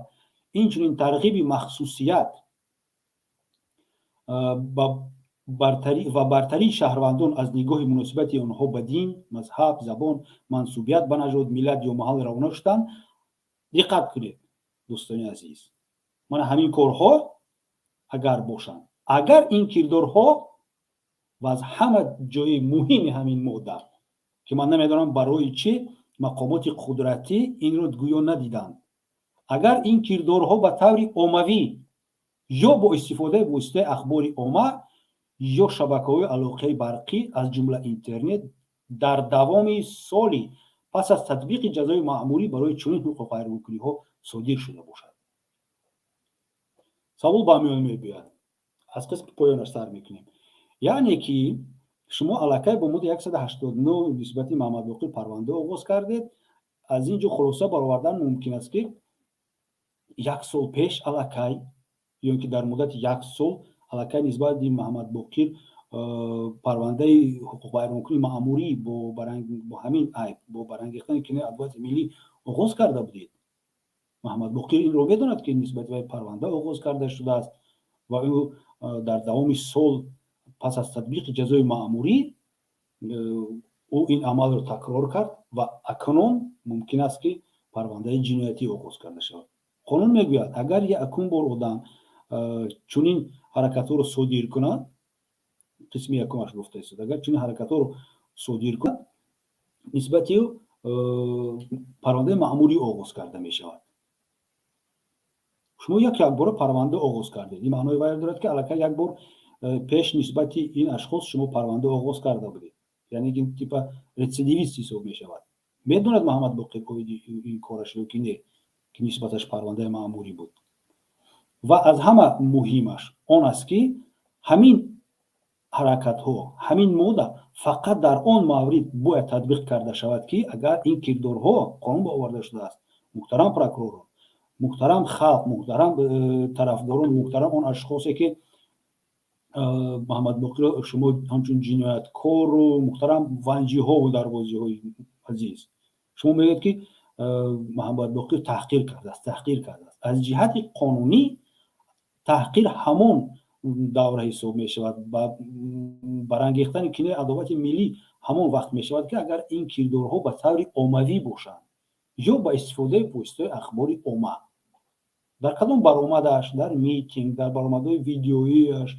инчунин тарғиби махсусият ва бартарии шаҳрвандон аз нигоҳи муносибати онҳо ба дин, мазҳаб, забон, мансубият ба нажод, миллат ё маҳал равона шуданд. Диққат кунед, дӯстони азиз, мана ҳамин корҳо. Агар бошанд, агар ин кирдорҳо ва аз ҳама ҷои муҳими ҳамин модда, ки ман намедонам, барои чӣ мақомоти қудратӣ инро гӯё надиданд, агар ин кирдорҳо ба таври оммавӣ ё бо истифодаи воситаи ахбори омма ё шабакаҳои алоқаи барқӣ, аз ҷумла интернет, дар давоми соли пас аз татбиқи ҷазои маъмурӣ барои чунин ҳуқуқвайронкуниҳо содир шуда бошад. Савол ба миён мебиёяд, аз қисми поёнаш сар мекунем. Яъне ки шумо аллакай бо моддаи 189 нисбати Маҳамадбоқир парванда оғоз кардед. Аз ин ҷо хулоса баровардан мумкин аст, ки як сол пеш аллакай ё ки дар муддати як сол аллакай нисбати Маҳамадбоқир парвандаи ҳуқуқвайронкунии маъмурӣ бо ҳамин айб, бо барангехтани кинаи адовати миллӣ, оғоз карда будед. Маҳамадбоқир инро медонад, ки нисбати вай парванда оғоз карда шудааст ва ӯ дар давоми сол пас аз татбиқи ҷазои маъмурӣ ӯ ин амалро такрор кард ва акнун мумкин аст, ки парвандаи ҷиноятӣ оғоз карда шавад. Қонун мегӯяд, агар якум бор одам чунин ҳаракатҳоро содир кунад, қисми якумаш гуфта истод, агар чунин ҳаракатҳоро содир кунад, нисбати ӯ парвандаи маъмурӣ оғоз карда мешавад. Шумо як якбора парванда оғоз кардед. Ин маънои вайро дорад, ки аллакай як бор пеш нисбати ин ашхос шумо парванда оғоз карда будед, яъне ки типа рецидивист ҳисоб мешавад. Медонад Маҳамад Боқир оиди ин кораш ё ки не, ки нисбаташ парвандаи маъмурӣ буд? Ва аз ҳама муҳимаш он аст, ки ҳамин ҳаракатҳо, ҳамин модда фақат дар он маврид бояд татбиқ карда шавад, ки агар ин кирдорҳо, қонун ба оварда шудааст, муҳтарам прокуророн, муҳтарам халқ, муҳтарам тарафдорон, муҳтарам он ашхосе, ки Маҳамадбоқиро шумо ҳамчун ҷинояткору, муҳтарам ванҷиҳову дарвозиҳои азиз, шумо мегӯед, ки Маҳамадбоқир таҳқир кардааст, таҳқир кардааст. Аз ҷиҳати қонунӣ таҳқир ҳамон давра ҳисоб мешавад, барангехтани кинаи адовати миллӣ ҳамон вақт мешавад, ки агар ин кирдорҳо ба таври оммавӣ бошанд ё ба истифодаи воситаи ахбори омма, дар кадом баромадаш, дар митинг, дар баромадҳои видеоияш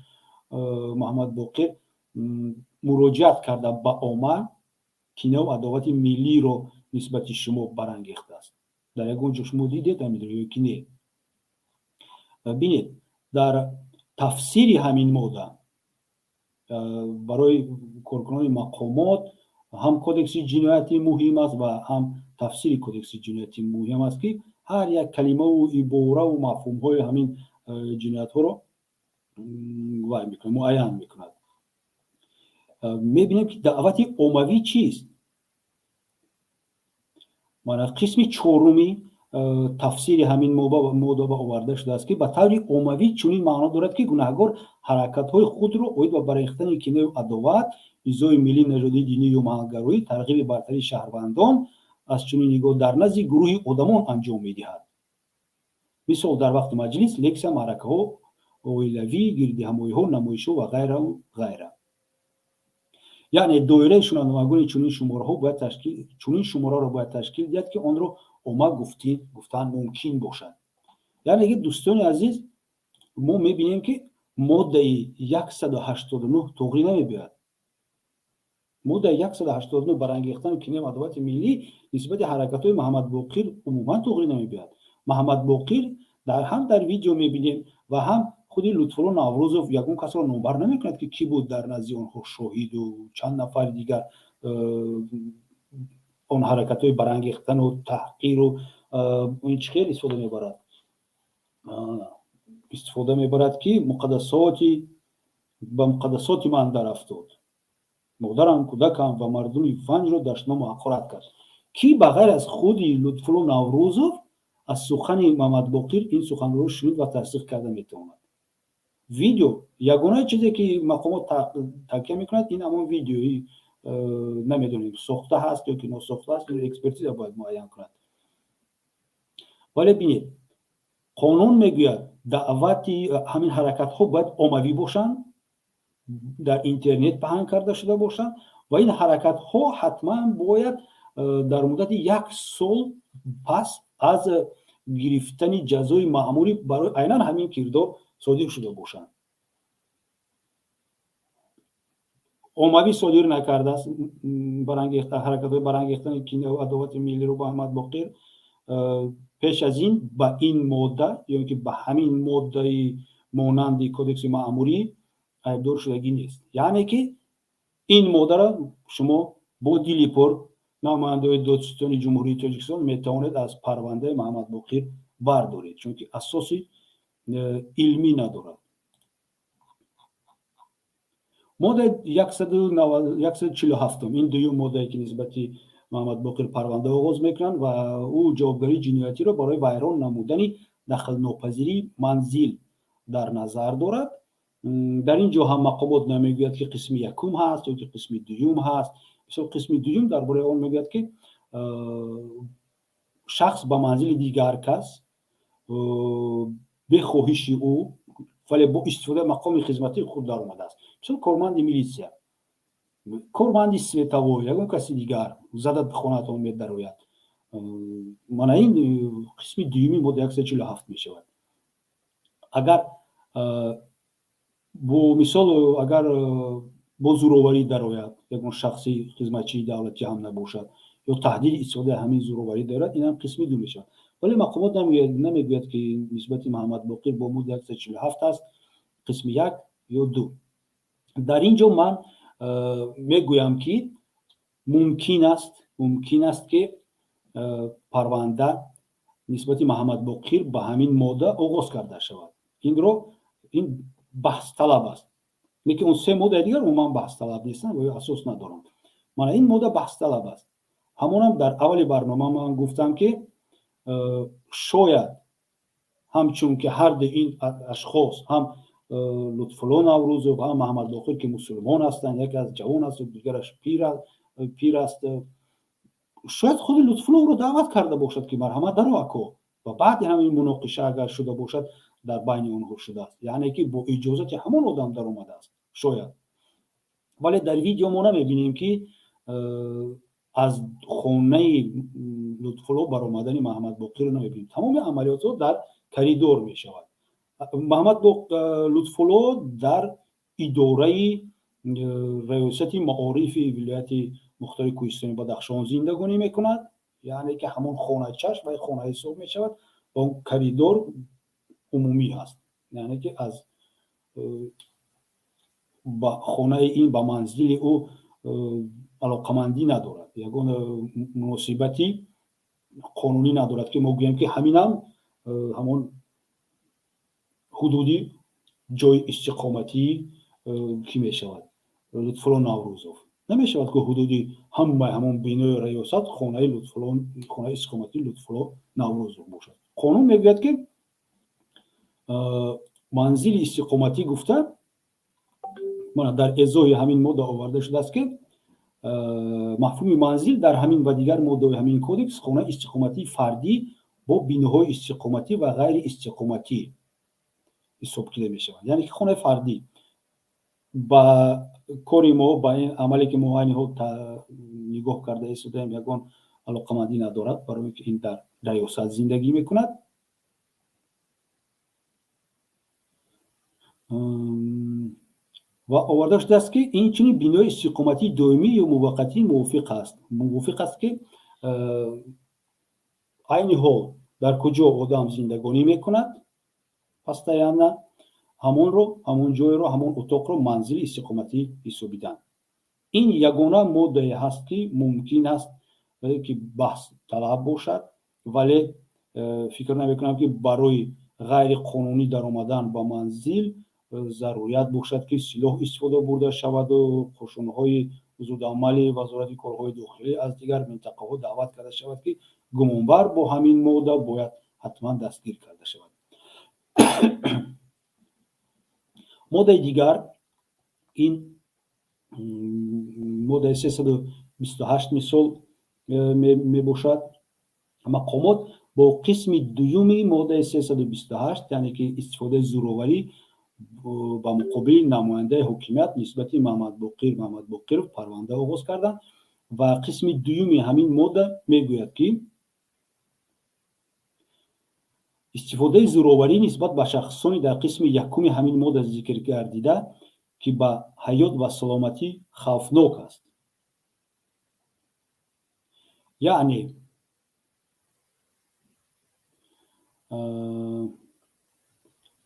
Маҳамадбоқир муроҷиат карда ба омма, кинаву адовати миллиро нисбати шумо барангехтааст. Дар ягон ҷо шумо дидед ҳаминро ё ки не? Бинед, дар тафсири ҳамин модда барои коркунони мақомот ҳам Кодекси ҷиноятӣ муҳим аст ва ҳам тафсири Кодекси ҷиноятӣ муҳим аст, ки ҳар як калимаву ибораву мафҳумҳои ҳамин ҷиноятҳоро вай мекунад, муайян мекунад. Мебинем, ки даъвати оммавӣ чист. Мана, қисми чоруми тафсири ҳамин модда ба оварда шудааст, ки ба таври оммавӣ чунин маъно дорад, ки гунаҳгор ҳаракатҳои худро оид ба барангехтани кинаю адоват, низои миллӣ, нажодӣ, динӣ ё маҳалгароӣ, тарғиби бартарии шаҳрвандон аз чунин нигоҳ дар назди гурӯҳи одамон анҷом медиҳад, мисол, дар вақти маҷлис, лексия, маъракаҳо, оилавӣ, гирдиҳамоиҳо, намоишҳо ва ғайраву ғайра. Яъне доираи шунавандагони чунин шумораҳо бояд ташкил, чунин шумораро бояд ташкил диҳад, ки онро омма гуфтан мумкин бошад. Яъне ки, дӯстони азиз, мо мебинем, ки моддаи 189 тоғрӣ намебиёяд. Моддаи 189, барангехтани кинаи адовати миллӣ, нисбати ҳаракатҳои Маҳамадбоқир умуман тоғрӣ намебиёяд. Маҳамадбоқир ҳам дар видео мебинем ва ҳам худи Лутфулло Наврӯзов ягон касро номбар намекунад, ки кӣ буд дар назди онҳо шоҳиду чанд нафари дигар он ҳаракатҳои барангехтану таҳқиру ин чӣ хел истифода мебарад, истифода мебарад, ки муқаддасоти, ба муқаддасоти ман дарафтод, модарам, кӯдакам ва мардуми Ванҷро дашному ҳақорат кард. Кӣ ба ғайр аз худи Лутфулло Наврӯзов аз сухани Маҳмадбоқир ин суханро шунид ва тасдиқ карда метавонад? Видео, ягона чизе, ки мақомот такя мекунад, ин ҳамон видеои, намедонем, сохта ҳаст ё ки носохта аст, экспертиза бояд муайян кунад. Вале бинед, қонун мегӯяд, даъвати ҳамин ҳаракатҳо бояд оммавӣ бошанд, дар интернет паҳн карда шуда бошанд ва ин ҳаракатҳо ҳатман бояд дар муддати як сол пас аз гирифтани ҷазои маъмурӣ барои айнан ҳамин кирдор содир шуда бошанд. Оммавӣ содир накардааст ҳаракатҳои барангехтани кинаву адовати миллиро Муҳаммадбоқир. Пеш аз ин ба ин модда ё ин ки ба ҳамин моддаи монанди кодекси маъмурӣ айбдор шудагӣ нест. Яъне ки ин моддаро шумо бо дили пур, намояндаҳои додситони Ҷумҳурии Тоҷикистон, метавонед аз парвандаи Муҳаммадбоқир бардоред, чунки асоси илмӣ надорад. Моддаи 147, ин дуюм моддае ки нисбати Муҳаммадбоқир парванда оғоз мекунанд ва ӯ ҷавобгарии ҷиноятиро барои вайрон намудани дахлнопазирии манзил дар назар дорад. Дар ин ҷо ҳам мақомот намегӯяд, ки қисми якум ҳаст ё ки қисми дуюм ҳаст. Мисол, қисми дуюм дар бораи он мегӯяд, ки шахс ба манзили дигар кас бехоҳиши ӯ, вале бо истифодаи мақоми хизматии худ даромадааст. Мисол, корманди милитсия, корманди световой, ягон каси дигар зада хонаатон медарояд. Мана ин қисми дуюми модда 147 мешавад. Агар бо мисол, агар бо зӯроварӣ дарояд, ягон шахси хизматчии давлатӣ ҳам набошад, ё таҳдиди истифодаи ҳамин зӯроварӣ дорад, инам қисми ду мешавад. Вале мақомот намегӯяд, ки нисбати Муҳаммадбоқир бо модда 147 аст, қисми як ё ду. Дар ин ҷо ман мегӯям, ки мумкин аст, ки парванда нисбати Муҳаммадбоқир ба ҳамин модда оғоз карда шавад. Инро ин баҳсталаб аст, лекин он се моддаи дигар умуман баҳсталаб нестанд ва ё асос надоранд. Мана ин модда баҳсталаб аст. Ҳамонам дар аввали барнома ман гуфтам, ки шояд ҳамчун ки ҳарду ин ашхос, ҳам Лутфулло Наврӯзов, ҳам Муҳаммадбоқир, ки мусулмон ҳастанд, яке аз ҷавон аст, дигараш пир аст, шояд худи Лутфулло ӯро даъват карда бошад, ки марҳамат, даро, ако. Ва баъди ҳамин муноқиша агар шуда бошад, дар байни онҳо шудааст, яъне ки бо иҷозати ҳамон одам даромадааст шояд. Вале дар видео мо намебинем, ки аз хонаи Лутфулло баромадани Муҳаммадбоқирро намебинем. Тамоми амалиётҳо дар коридор мешавад. Муҳаммад Лутфулло дар идораи раёсати маорифи вилояти мухтори Кӯҳистони Бадахшон зиндагонӣ мекунад, яъне ки ҳамон хоначаш ва хона ҳисоб мешавад ва он коридор умумӣ ҳаст, яъне ки аз ба хонаи ин, ба манзили ӯ алоқамандӣ надорад, ягон муносибати қонунӣ надорад, ки мо гӯем, ки ҳаминам ҳамон ҳудуди ҷои истиқоматии кӣ мешавад, Лутфулло Наврӯзов намешавад, ки ҳудуди ҳамаи ҳамон бинои раёсат хонаи Лутфулло, хонаи истиқоматии Лутфулло Наврӯзов бошад. Қонун мегӯяд, ки манзили истиқоматӣ гуфта, мана дар эзоҳи ҳамин модда оварда шудааст, ки мафҳуми манзил дар ҳамин ва дигар моддаҳои ҳамин кодекс хонаи истиқоматии фардӣ бо биноҳои истиқоматӣ ва ғайри истиқоматӣ ҳисоб кида мешавад. Яъне ки хонаи фардӣ ба кори мо, ба ин амале ки мо айни ҳол нигоҳ карда истодаем, ягон алоқамандӣ надорад, барои ки ин дар раёсат зиндагӣ мекунад. Ва оварда шудааст, ки инчунин бинои истиқоматии доимӣ ё муваққатӣ мувофиқ аст, ки айни ҳол дар куҷо одам зиндагонӣ мекунад постоянно, ҳамонро, ҳамон ҷойро, ҳамон утоқро манзили истиқоматӣ ҳисобиданд. Ин ягона моддае ҳаст, ки мумкин аст, ки баҳсталаб бошад, вале фикр намекунам, ки барои ғайриқонунӣ даромадан ба манзил зарурият бошад, ки силоҳ истифода бурда шаваду қӯшунҳои зудамали Вазорати корҳои дохилӣ аз дигар минтақаҳо даъват карда шавад, ки гумонбар бо ҳамин модда бояд ҳатман дастгир карда шавад. Моддаи дигар ин моддаи 328 мисол мебошад. Мақомот бо қисми дуюми моддаи 328, яъне ки истифодаи зӯроварӣ ба муқобили намояндаи ҳокимият, нисбати Муҳаммадбоқир Муҳаммадбоқиров парванда оғоз карданд. Ва қисми дуюми ҳамин модда мегӯяд, ки Истифодаи зӯроварӣ нисбат ба шахсони дар қисми якуми ҳамин модда зикр гардида, ки ба ҳаёт ва саломатӣ хавфнок аст. Яъне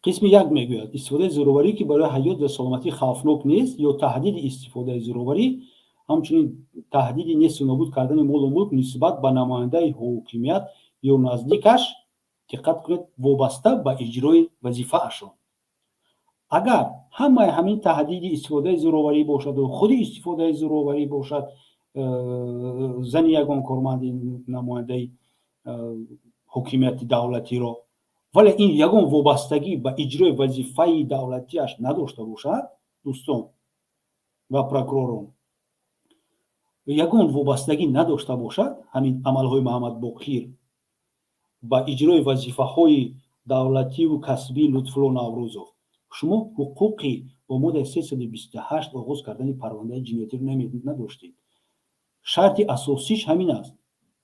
қисми як мегӯяд: истифодаи зӯроварӣ, ки барои ҳаёт ва саломатӣ хавфнок нест, ё таҳдиди истифодаи зӯроварӣ, ҳамчунин таҳдиди несту нобуд кардани молу мулк нисбат ба намояндаи ҳокимият ё наздикаш, диққат кунед, вобаста ба иҷрои вазифаашон. Агар ҳамаи ҳамин таҳдиди истифодаи зӯроварӣ бошаду худи истифодаи зӯроварӣ бошад, зани ягон корманди намояндаи ҳокимияти давлатиро, вале ин ягон вобастагӣ ба иҷрои вазифаи давлатиаш надошта бошад, дӯстон ва прокуророн, ягон вобастагӣ надошта бошад ҳамин амалҳои Муҳаммадбоқир ба иҷрои вазифаҳои давлативу касбии Лутфулло Наврӯзов, шумо ҳуқуқи бо моддаи 328 оғоз кардани парвандаи ҷиноятиро надоштед. Шарти асосиш ҳамин аст: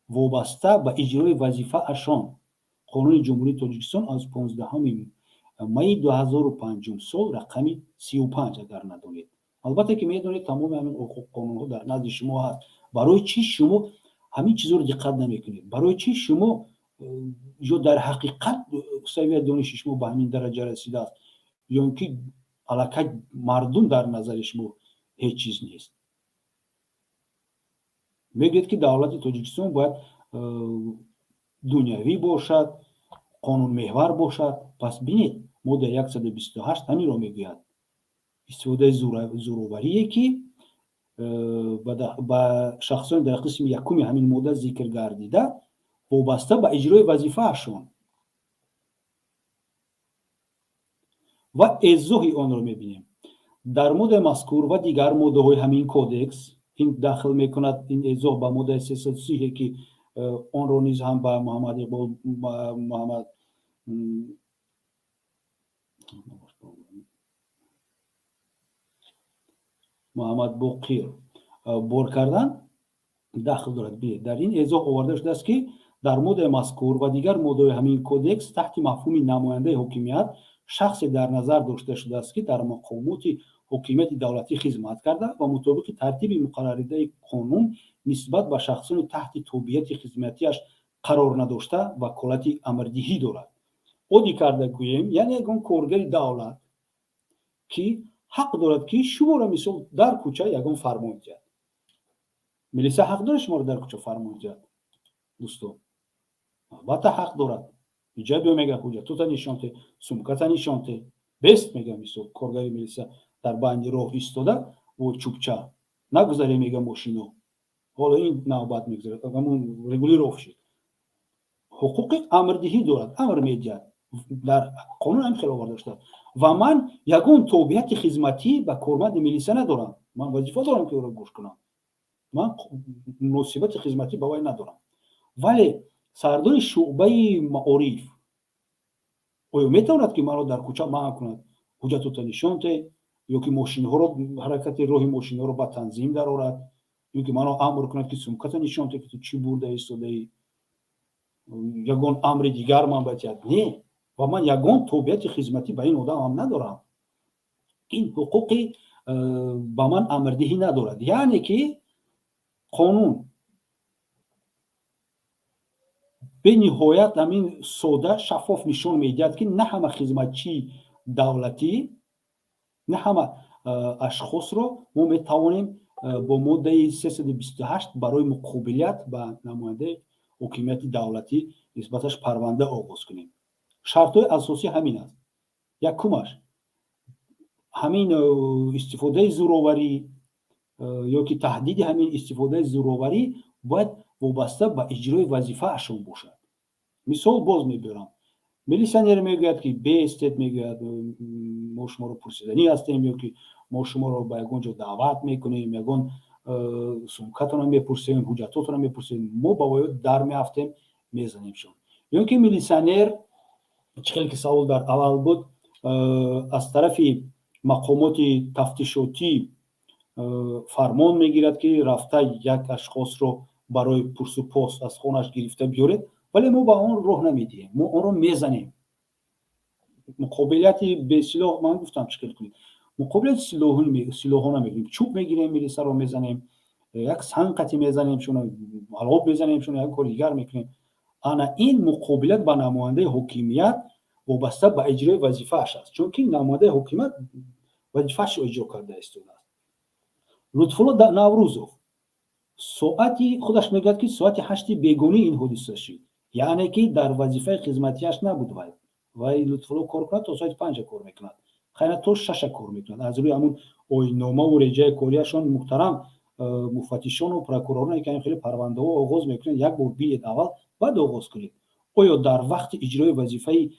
вобаста ба иҷрои вазифаашон. Қонуни Ҷумҳурии Тоҷикистон аз 15 майи 2005 сол рақами 35. Агар надонед, албатта ки медонед, тамоми ҳамин қонунҳо дар назди шумо ҳаст. Барои чӣ шумо ҳамин чизҳоро диққат намекунед? Барои чӣ шумо ё дар ҳақиқат савияи дониши шумо ба ҳамин дараҷа расидааст, ё ин ки аллакай мардум дар назари шумо ҳеҷ чиз нест? Мегӯяд, ки давлати Тоҷикистон бояд дунявӣ бошад, қонунмеҳвар бошад. Пас бинед, моддаи 128 ҳаминро мегӯяд: истифодаи зӯроварие, ки ба шахсони дар қисми якуми ҳамин модда зикр гардида, вобаста ба иҷрои вазифаашон. Ва эзоҳи онро мебинем. Дар моддаи мазкур ва дигар моддаҳои ҳамин кодекс, ин дахл мекунад, ин эзоҳ ба моддаи 330, ки онро низ ҳам ба Муҳаммад Иқбол Муҳаммадбоқир бор кардан дахл дорад. Бинед, дар ин эзоҳ оварда шудааст, ки дар моддаи мазкур ва дигар моддаҳои ҳамин кодекс таҳти мафҳуми намояндаи ҳокимият шахсе дар назар дошта шудааст, ки дар мақомоти ҳокимияти давлатӣ хизмат карда ва мутобиқи тартиби муқарраршудаи қонун нисбат ба шахсони таҳти тобеияти хизматиаш қарор надошта ваколати амрдиҳӣ дорад. Оддӣ карда гӯем, яъне ягон коргари давлат, ки ҳақ дорад, ки шуморо мисол дар кӯча ягон фармон диҳад. Милиса ҳақ дорад шуморо дар кӯча фармон диҳад, дӯстон? Албатта, ҳақ дорад. Иҷа биё, мега, ҳуҷҷатота нишон те, сумката нишон те, бест, мега. Мисол, коргари милиса дар байни роҳ истода бо чӯбча: «Нагузаре», мега, «мошино, ҳоло ин навбат мегузарад». Ҳамун регулировщик ҳуқуқи амрдиҳӣ дорад, амр медиҳад, дар қонун ҳам хел оварда шудааст. Ва ман ягон тобеияти хизматӣ ба корманди милиса надорам. Ман вазифа дорам, ки ӯро гӯш кунам, ман муносибати хизматӣ ба вай надорам. Вале сардори шӯъбаи маориф оё метавонад, ки маро дар кӯча манъ кунад: «Ҳуҷҷатота нишон те», ё ки мошинҳоро, ҳаракати роҳи мошинҳоро ба танзим дарорад, ё ки маро амр кунад, ки сумката нишон те, ки ту чӣ бурда истодаӣ, ягон амри дигар ман батиҳад? Не, ва ман ягон тобеияти хизматӣ ба ин одам ҳам надорам. Ин ҳуқуқи ба ман амрдиҳӣ надорад. Яъне ки қонун бениҳоят ҳамин сода, шаффоф нишон медиҳад, ки на ҳама хизматчии давлатӣ, на ҳама ашхосро мо метавонем бо моддаи 328 барои муқобилият ба намояндаи ҳокимияти давлатӣ нисбаташ парванда оғоз кунем. Шартҳои асосӣ ҳамин аст: якумаш, ҳамин истифодаи зӯроварӣ ё ки таҳдиди ҳамин истифодаи зӯроварӣ бояд вобаста ба иҷрои вазифаашон бошад. Мисол боз мебиёрам: милиционер мегӯяд, ки «Бестед», мегӯяд, «мо шуморо пурсиданӣ ҳастем», ё ки «Мо шуморо ба ягон ҷо даъват мекунем, ягон сумкатонро мепурсем, ҳуҷҷатотонро мепурсем». Мо ба воё дар меафтем, мезанемшон. Ё ки милиционер, чӣ хел ки савол дар аввал буд, аз тарафи мақомоти тафтишотӣ фармон мегирад, ки рафта як ашхосро барои пурсупос аз хонаш гирифта биёред. Вале мо ба он роҳ намедиҳем, мо онро мезанем. Муқобилияти бесилоҳ, ман гуфтам, чӣ хел кунед. Муқобилияти силоҳона мекунем: чӯб мегирем, милисаро мезанем, як санг қати мезанем шуна, алоб мезанем шуна, як кори дигар мекунем. Ана ин муқобилият ба намояндаи ҳокимият вобаста ба иҷрои вазифааш аст, чунки намояндаи ҳокимият вазифаашро иҷро карда истодааст. Лутфулло Наврӯзов соати, худаш мегӯяд, ки соати 8-и бегонӣ ин ҳодиса шуд, яъне ки дар вазифаи хизматиаш набуд. Вай, Лутфулло, кор кунад, то соати 5-а кор мекунад, хайна, то 6-а кор мекунад аз рӯи ҳамун оинномаву реҷаи кориашон. Муҳтарам муфаттишону прокуророне ки хеле парвандаҳо оғоз мекунанд, як бор бинед аввал, баъд оғоз кунед. Оё дар вақти иҷрои вазифаи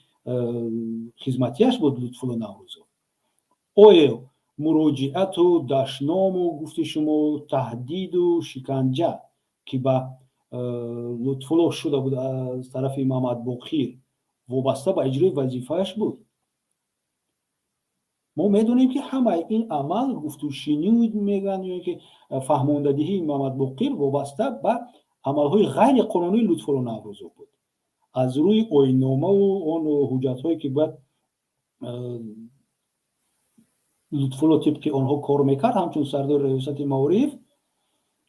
хизматиаш буд Лутфулло Наврӯзов? Оё муроҷиату дашному, гуфти шумо, таҳдиду шиканҷа, ки ба Лутфулло шуда буд аз тарафи Мамадбоқир, вобаста ба иҷрои вазифааш буд? Мо медонем, ки ҳамаи ин амал, гуфтушунид мегӯянд ё ки фаҳмондадиҳии Мамадбоқир, вобаста ба амалҳои ғайриқонунии Лутфулло Наврӯзов буд. Аз рӯи оинномаву он ҳуҷҷатҳое, ки бояд Лутфулло тибқи онҳо кор мекард ҳамчун сардори раёсати маориф,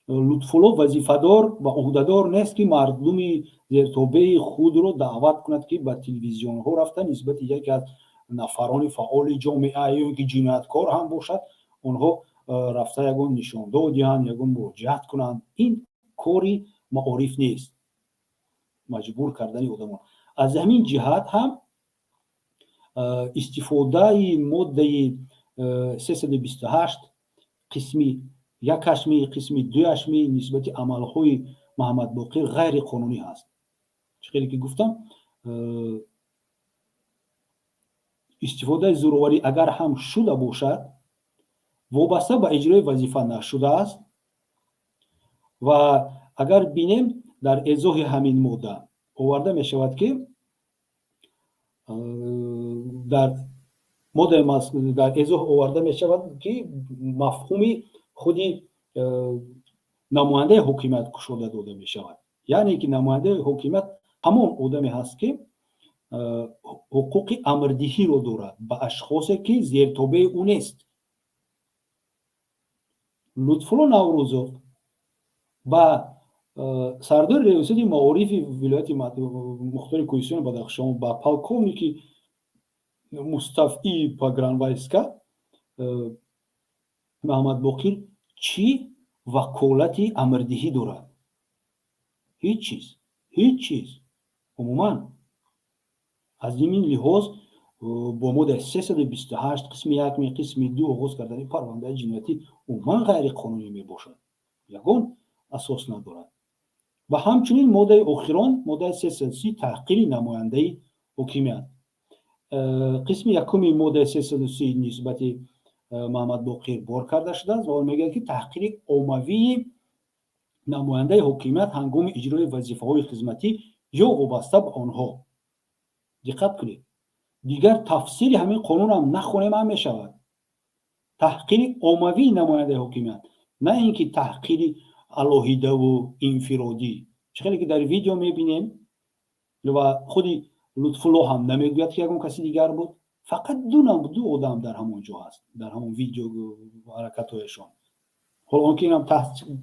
Лутфулло вазифадор ва ӯҳдадор нест, ки мардуми зертобеи худро даъват кунад, ки ба телевизионҳо рафта, нисбати яке аз нафарони фаъоли ҷомеа ё ин ки ҷинояткор ҳам бошад, онҳо рафта ягон нишондод диҳанд, ягон муроҷиат кунанд. Ин кори маориф нест, маҷбур кардани одамон. Аз ҳамин ҷиҳат ҳам истифодаи моддаи 328 қисми якашми, қисми дуяшми нисбати амалҳои Маҳамадбоқир ғайриқонунӣ ҳаст. Чӣ хеле ки гуфтам, истифодаи зӯроварӣ агар ҳам шуда бошад, вобаста ба иҷрои вазифа нашудааст. Ва агар бинем, дар эзоҳи ҳамин модда оварда мешавад, ки дар моддаи дар эзоҳ оварда мешавад, ки мафҳуми худи намояндаи ҳокимият кушода дода мешавад, яъне ки намояндаи ҳокимият ҳамон одаме ҳаст, ки ҳуқуқи амрдиҳиро дорад ба ашхосе, ки зертобеи ӯ нест. Лутфулло Наврӯзов ба сардори раёсати маорифи вилояти мухтори Кӯҳистони Бадахшон, ба полковники муставфии погранвойска Маҳамадбоқир чӣ ваколати амрдиҳӣ дорад? Ҳеҷ чиз, ҳеҷ чиз умуман. Аз ин лиҳоз бо моддаи 328 қисми якми, қисми ду оғоз кардани парвандаи ҷиноятӣ умуман ғайриқонунӣ мебошад, ягон асос надорад. Ва ҳамчунин моддаи охирон, моддаи 330, таҳқири намояндаи ҳокимият. Қисми якуми моддаи 330 нисбати Маҳамадбоқир бор карда шудааст ва он мегӯяд, ки таҳқири оммавии намояндаи ҳокимият ҳангоми иҷрои вазифаҳои хизматӣ ё вобаста ба онҳо. Диққат кунед, дигар тафсири ҳамин қонунам нахонем ҳам мешавад. Таҳқири оммавии намояндаи ҳокимият, на ин ки таҳқири алоҳидаву инфиродӣ, чӣ хеле ки дар видео мебинем. Ва худи Лутфулло ҳам намегӯяд, ки ягон каси дигар буд. Фақат ду одам дар ҳамон ҷо ҳаст, дар ҳамон видео ҳаракатҳояшон. Ҳоло он ки инам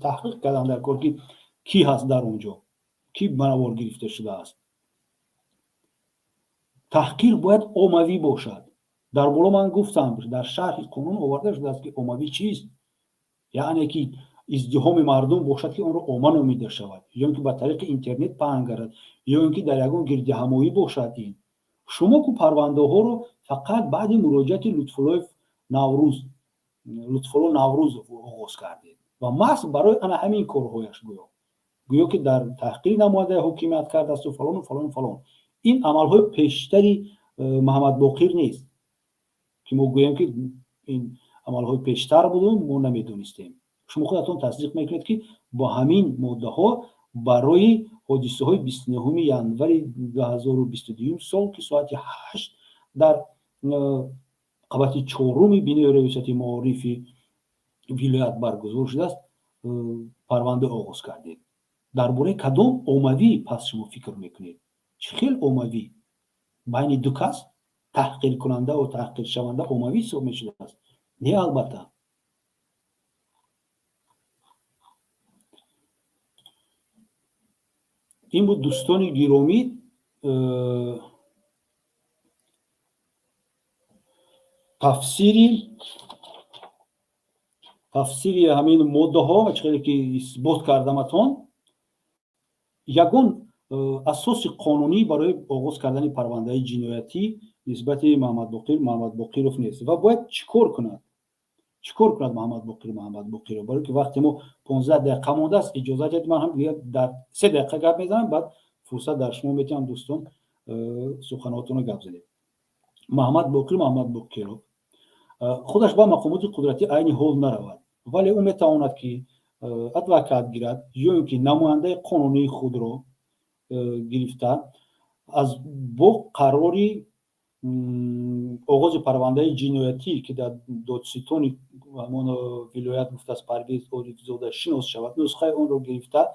таҳқиқ кардам дар кор, ки кӣ ҳаст дар он ҷо, кӣ ба навор гирифта шудааст. Таҳқир бояд оммавӣ бошад. Дар боло ман гуфтам, дар шарҳи қонун оварда шудааст, ки оммавӣ чист, яъне ки издиҳоми мардум бошад, ки онро омма номида шавад, ё ин ки ба тариқи интернет паҳн гардад, ё ин ки дар ягон гирдиҳамоӣ бошад. Ин шумо ку парвандаҳоро фақат баъди муроҷиати Лутфуллоев Наврӯз, Лутфулло Наврӯзов оғоз кардед ва маҳз барои ана ҳамин корҳояш, гӯё ки дар таҳқири намояндаи ҳокимият кардаасту фалону фалону фалон. Ин амалҳои пештари Маҳамадбоқир нест, ки мо гӯем, ки ин амалҳои пештар буду мо намедонистем. Шумо худатон тасдиқ мекунед, ки бо ҳамин моддаҳо барои ҳодисаҳои 29-уми январи 2022 сол, ки соати 8 дар қабати чоруми бинои раёсати маорифи вилоят баргузор шудааст, парванда оғоз кардед. Дар бораи кадом оммавӣ пас шумо фикр мекунед? Чӣ хел оммавӣ? Байни ду кас, таҳқиркунандаву таҳқиршаванда, оммавӣ ҳисоб мешудааст? Не, албатта. Ин буд, дӯстони гиромӣ, тафсири ҳамин моддаҳо ва чӣ хеле ки исбот кардаматон, ягон асоси қонунӣ барои оғоз кардани парвандаи ҷиноятӣ нисбати Маҳаммадбоқир Маҳаммадбоқиров нест. Ва бояд чӣ кор кунад? Чӣ кор кунад Маҳаммадбоқир Маҳаммадбоқиров? Барои ки вақте мо 15 дақиқа мондааст, иҷозат диҳед, ман ҳам дар 3 дақиқа гап мезанам, баъд фурсат дар шумо метиҳам, дӯстон, суханотонро гап занед. Маҳаммадбоқир Маҳаммадбоқиров худаш ба мақомоти қудратӣ айни ҳол наравад, вале ӯ метавонад ки адвокат гирад ё ин ки намояндаи қонунии худро гирифта, аз бо қарори оғози парвандаи ҷиноятӣ, ки дар додситони ҳамон вилоят гуфтааст Парвиз Орифзода шинос шавад, нусхаи онро гирифта,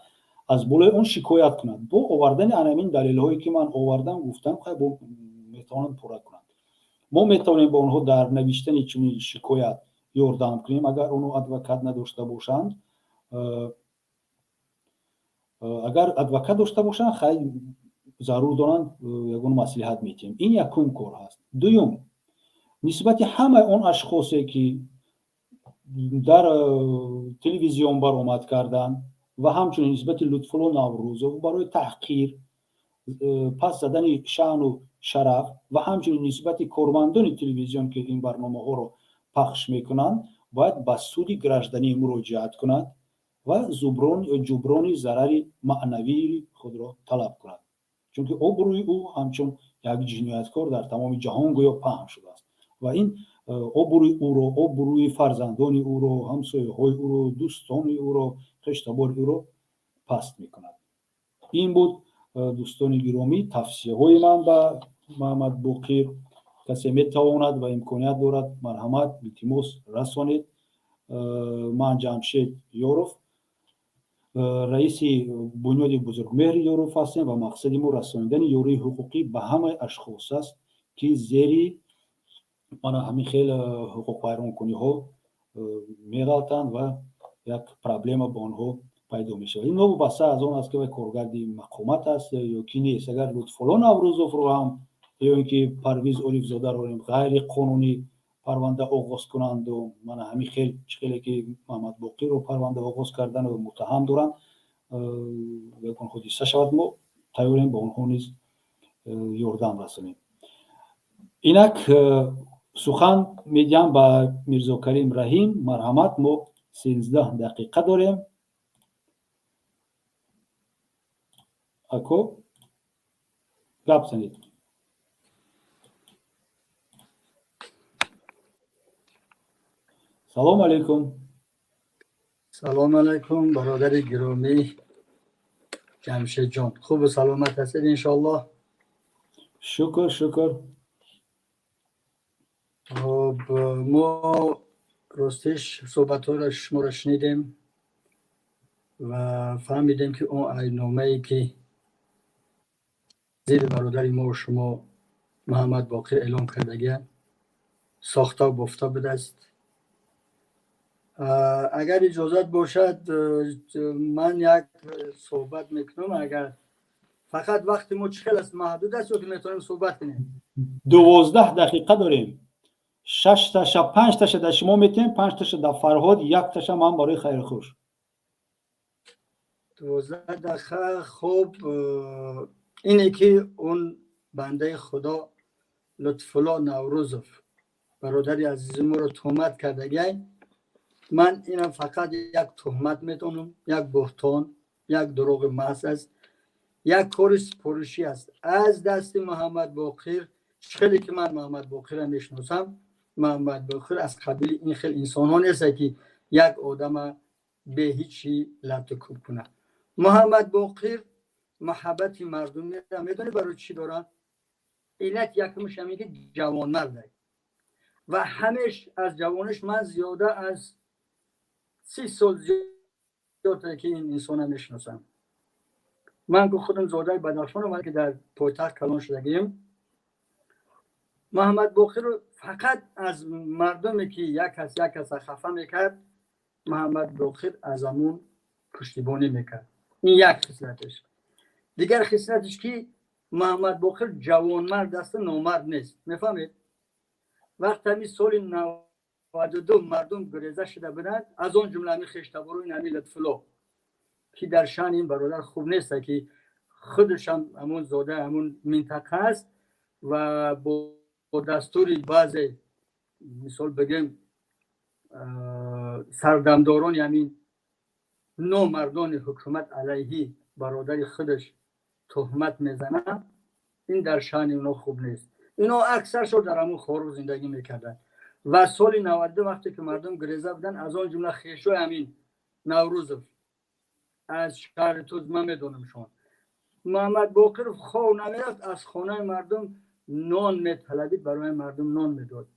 аз болои он шикоят кунад бо овардани анамин далелҳое, ки ман овардам, гуфтам. Хай, бо метавонанд пурра кунанд. Мо метавонем ба онҳо дар навиштани чунин шикоят ёрдам кунем, агар онҳо адвокат надошта бошанд. Агар адвокат дошта бошанд, хай, зарур доранд, ягон маслиҳат метиҳем. Ин якум кор ҳаст. Дуюм, нисбати ҳамаи он ашхосе, ки дар телевизион баромад карданд ва ҳамчунин нисбати Лутфулло Наврӯзов барои таҳқир, пас задани шаъну шараф ва ҳамчунин нисбати кормандони телевизион, ки ин барномаҳоро пахш мекунанд, бояд ба суди гражданӣ муроҷиат кунад ва ҷуброни зарари маънавии худро талаб кунад, чунки обрӯи ӯ ҳамчун як ҷинояткор дар тамоми ҷаҳон гӯё паҳн шудааст ва ин обрӯи ӯро, обрӯи фарзандони ӯро, ҳамсояҳои ӯро, дӯстони ӯро, хештабори ӯро паст мекунад. Ин буд, дӯстони гиромӣ, тавсияҳои ман ба Маҳаммад Боқир. Касе метавонад ва имконият дорад, марҳамат, илтимос, расонед. Ман Ҷамшед Ёров, раиси бунёди Бузургмеҳри Ёров ҳастем ва мақсади мо расонидани ёрии ҳуқуқӣ ба ҳамаи ашхос аст, ки зери мана ҳамин хел ҳуқуқвайронкуниҳо меғалтанд ва як проблема ба онҳо пайдо мешавад. Ин новобаста аз он аст, ки вай коргарди мақомат аст ё ки нест. Агар Лутфулло Наврӯзовро ҳам ё ин ки Парвиз Орифзодаро ғайриқонунӣ парванда оғоз кунанду мана ҳамин хел, чӣ хеле ки Маҳаммадбоқирро парванда оғоз кардану муттаҳам доранд, ягон ҳодиса шавад, мо тайёрем ба онҳо низ ёрдам расонем. Инак сухан медиҳам ба Мирзокарим Раҳим. Марҳамат, мо 13 дақиқа дорем. Ако, гап занед. Салому алайкум. Салом алайкум, бародари гиромӣ Ҷамшедҷон, хубу саломат ҳастед, иншоаллоҳ? Шукр, шукр. Хоб, мо ростиш суҳбатҳоро шуморо шунидем ва фаҳмидем, ки он айбномае, ки зидди бародари мо шумо Муҳаммад Боқир эълон кардагия, сохта бофта будааст. Агар иҷозат бошад, ман як суҳбат мекунам. Агар фақат вақти мо чӣ хел аст, маҳдуд аст ё ки метавонем суҳбат кунем? 12 дақиқа дорем. Шашташа, панҷташа дар шумо метиҳем, панҷташа дар Фарҳод, якташа ман барои хайрхуш. 12 дақиқа. Хуб, ине ки он бандаи худо Лутфулло Наврӯзов, бародари азизи моро туҳмат кардагиай, ман инам фақат як туҳмат медонам, як буҳтон, як дурӯғи маҳз аст, як кори супоришӣ аст аз дасти Муҳаммад Боқир. Хеле ки ман Муҳаммад Боқирро мешиносам, Муҳаммад Боқир аз қабили ин хел инсонҳо нест, ки як одама бе ҳичи латту кӯб кунад. Муҳаммад Боқир муҳаббати мардумиро медонӣ барои чӣ дорад? Иллат якумш ҳамин, ки ҷавонмард ва ҳамеш аз ҷавониш, ман зиёда аз 30 сол зиёд ки ин инсона мешиносам. Ман худам зодаи Бадахшонам, ки дар пойтахт калон шудагием. Муҳаммад Боқирро фақат аз мардуме ки як кас як каса хафа мекард, Муҳаммад Боқир аз ҳамун пуштибонӣ мекард. Ин як хислаташ. Дигар хислаташ, ки Муҳаммад Боқир ҷавонмард аст, номард нест, мефаҳмед? Вақт ҳамин соли 92 мардум гуреза шуда буданд, аз он ҷумла ҳамин хештаборои ҳамин Лутфулло, ки дар шаъни ин бародар хуб нест, ки худашам ҳамун зода ҳамун минтақа аст ва бо дастури баъзе, мисол бигем, сардамдорони ҳамин номардони ҳукумат алайҳи бародари худаш туҳмат мезанад, ин дар шаъни оно хуб нест. Ино аксаршо дар ҳамун Хоруғ зиндагӣ мекарданд ва соли 92, вақте ки мардум гуреза буданд, аз он ҷумла хешои ҳамин Наврӯзов аз шаҳри Туз, ман медонамшон, Муҳаммад Боқиров хов намерафт, аз хонаи мардум нон металабид, барои мардум нон медод.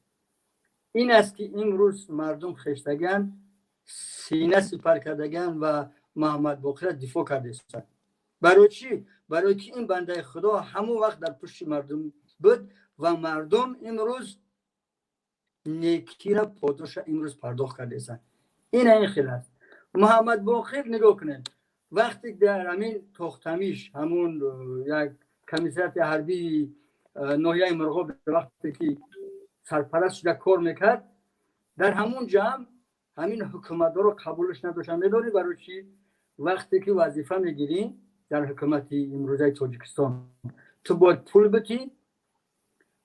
Ин аст, ки имрӯз мардум хештаган, сина сипар кардаган ва Муҳаммад Боқирро дифоъ кардаистанд. Барои чӣ? Барои ки ин бандаи Худо ҳамон вақт дар пушти мардум буд ва мардум имрӯз некира подоша имрӯз пардохт кардаистанд. Ина ин хел аст Муҳаммад Боқир. Нигоҳ кунед, вақте дар ҳамин Тохтамиш, ҳамун як комиссариати ҳарбии ноҳияи Мурғоб, вақте ки сарпараст шуда кор мекард, дар ҳамун ҷамъ ҳамин ҳукуматдоро қабулаш надоштанд. Медонӣ барои чӣ? Вақте ки вазифа мегирӣ дар ҳукумати имрӯзаи Тоҷикистон, ту бояд пул битӣ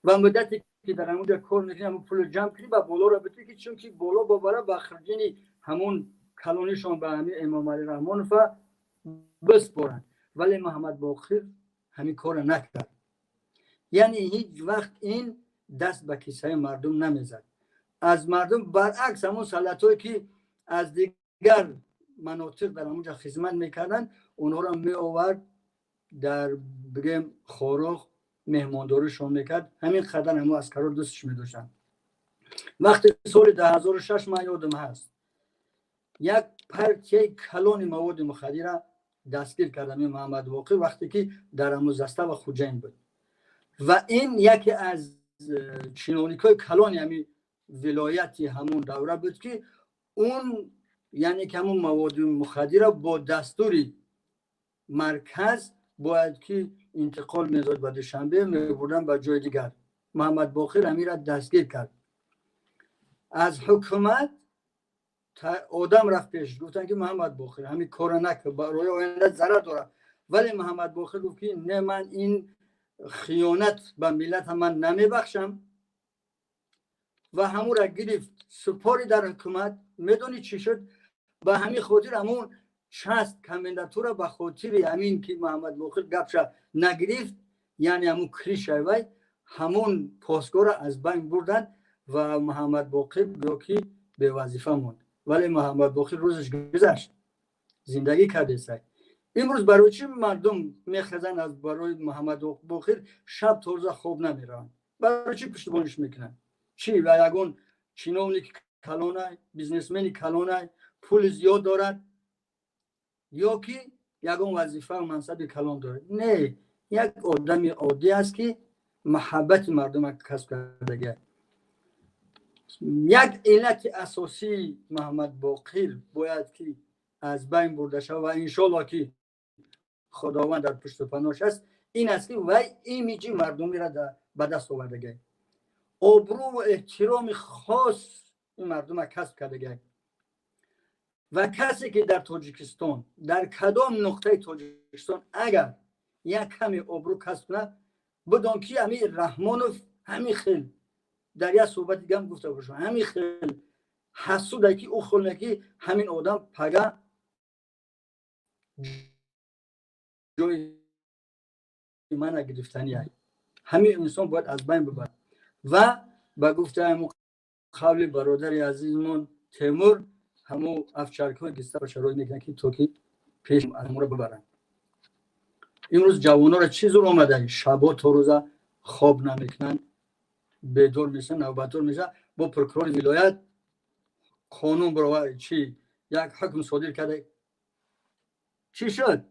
ва муддате ки дар ҳамунҷа кор мекунӣ, ҳамун пулро ҷамъ кунӣ ва болоро битӣ, ки чунки боло бобара ба хирҷини ҳамун калонишон, ба ҳамин Эмомалӣ Раҳмонова биспоранд. Вале Муҳаммад Боқир ҳамин корро накард, яъне ҳеҷ вақт ин даст ба кисаи мардум намезад аз мардум. Баръакс, ҳамон салатҳое ки аз дигар манотиқ дар ҳамонҷа хизмат мекарданд, онҳоро меовард, дар, бигем, Хоруғ меҳмондоришон мекард. Ҳамин қадар ҳамо аскаро дӯстш медоштанд. Вақти соли 2006, ман ёдам ҳаст, як партияи калони маводи мухаддира дастгир кардам ин Муҳаммад Боқир, вақте ки дар ҳамун застава Хуҷайн буд. Ва ин яке аз чиновникҳои калони ҳамин вилояти ҳамун давра буд, ки он, яъне ки ҳамун маводи мухаддира бо дастури марказ бояд ки интиқол медод ба Душанбе, мебурдан ба ҷои дигар. Муҳаммад Боқир ҳамира дастгир кард. Аз ҳукумат одам рафт пеш, гуфтанд, ки Муҳаммад Боқир, ҳамин корро накард, барои оянда зарар дорад. Вале Муҳаммад Боқир гуфт, ки не, ман ин хиёнат ба миллат ман намебахшам, ва ҳамура гирифт, супори дар ҳукумат. Медонӣ чӣ шуд? Ба ҳамин хотир ҳамун часть комендатура, ба хотири ҳамин ки Муҳаммад Боқир гапша нагирифт, яъне ҳамун крышаи вай, ҳамун постгоҳро аз байн бурданд ва Муҳаммад Боқир гӯё ки бевазифа монд. Вале Муҳаммад Боқир рӯзаш гузашт, зиндагӣ кардесай. Имрӯз барои чӣ мардум мехезанд, аз барои Муҳаммад Боқир шаб то рӯза хоб намераванд? Барои чӣ пуштибониш мекунанд? Чӣ ва ягон чиновники калонай, бизнесмени калонай, пули зиёд дорад ё ки ягон вазифа мансаби калон дорад? Не, як одами оддӣ аст, ки маҳаббати мардума касб кардагия. Як иллати асосии Муҳаммад Боқир бояд ки аз байн бурда шавад ва иншоалло ки Худованд дар пушту панош аст, ин аст, ки вай имиҷи мардумиро ба даст овардагай, обрӯву эҳтироми хос ин мардума касб кардагай. Ва касе ки дар Тоҷикистон, дар кадом нуқтаи Тоҷикистон агар як каме обрӯ касб кунад, бидон ки ҳамин Раҳмонов ҳамин хел, дар як суҳбати дигам гуфта бошам, ҳамин хел ҳасуда, ки ӯ хел ки ҳамин одам пага ҷои мана гирифтани. Ҳамин инсон бояд аз байн бибарад. Ва ба гуфтаи ҳамун қавли бародари азизмон Темур, ҳамун овчаркҳои гестапо шароит мекунанд, ки то ки пеш ҳамонро бибаранд. Имрӯз ҷавононро чӣ зур омада, шабо то рӯза хоб намекунанд, бедор мешаванд, навбатдор мешаванд. Бо прокурори вилоят қонун барова чи як ҳукм содир карда, чӣ шуд?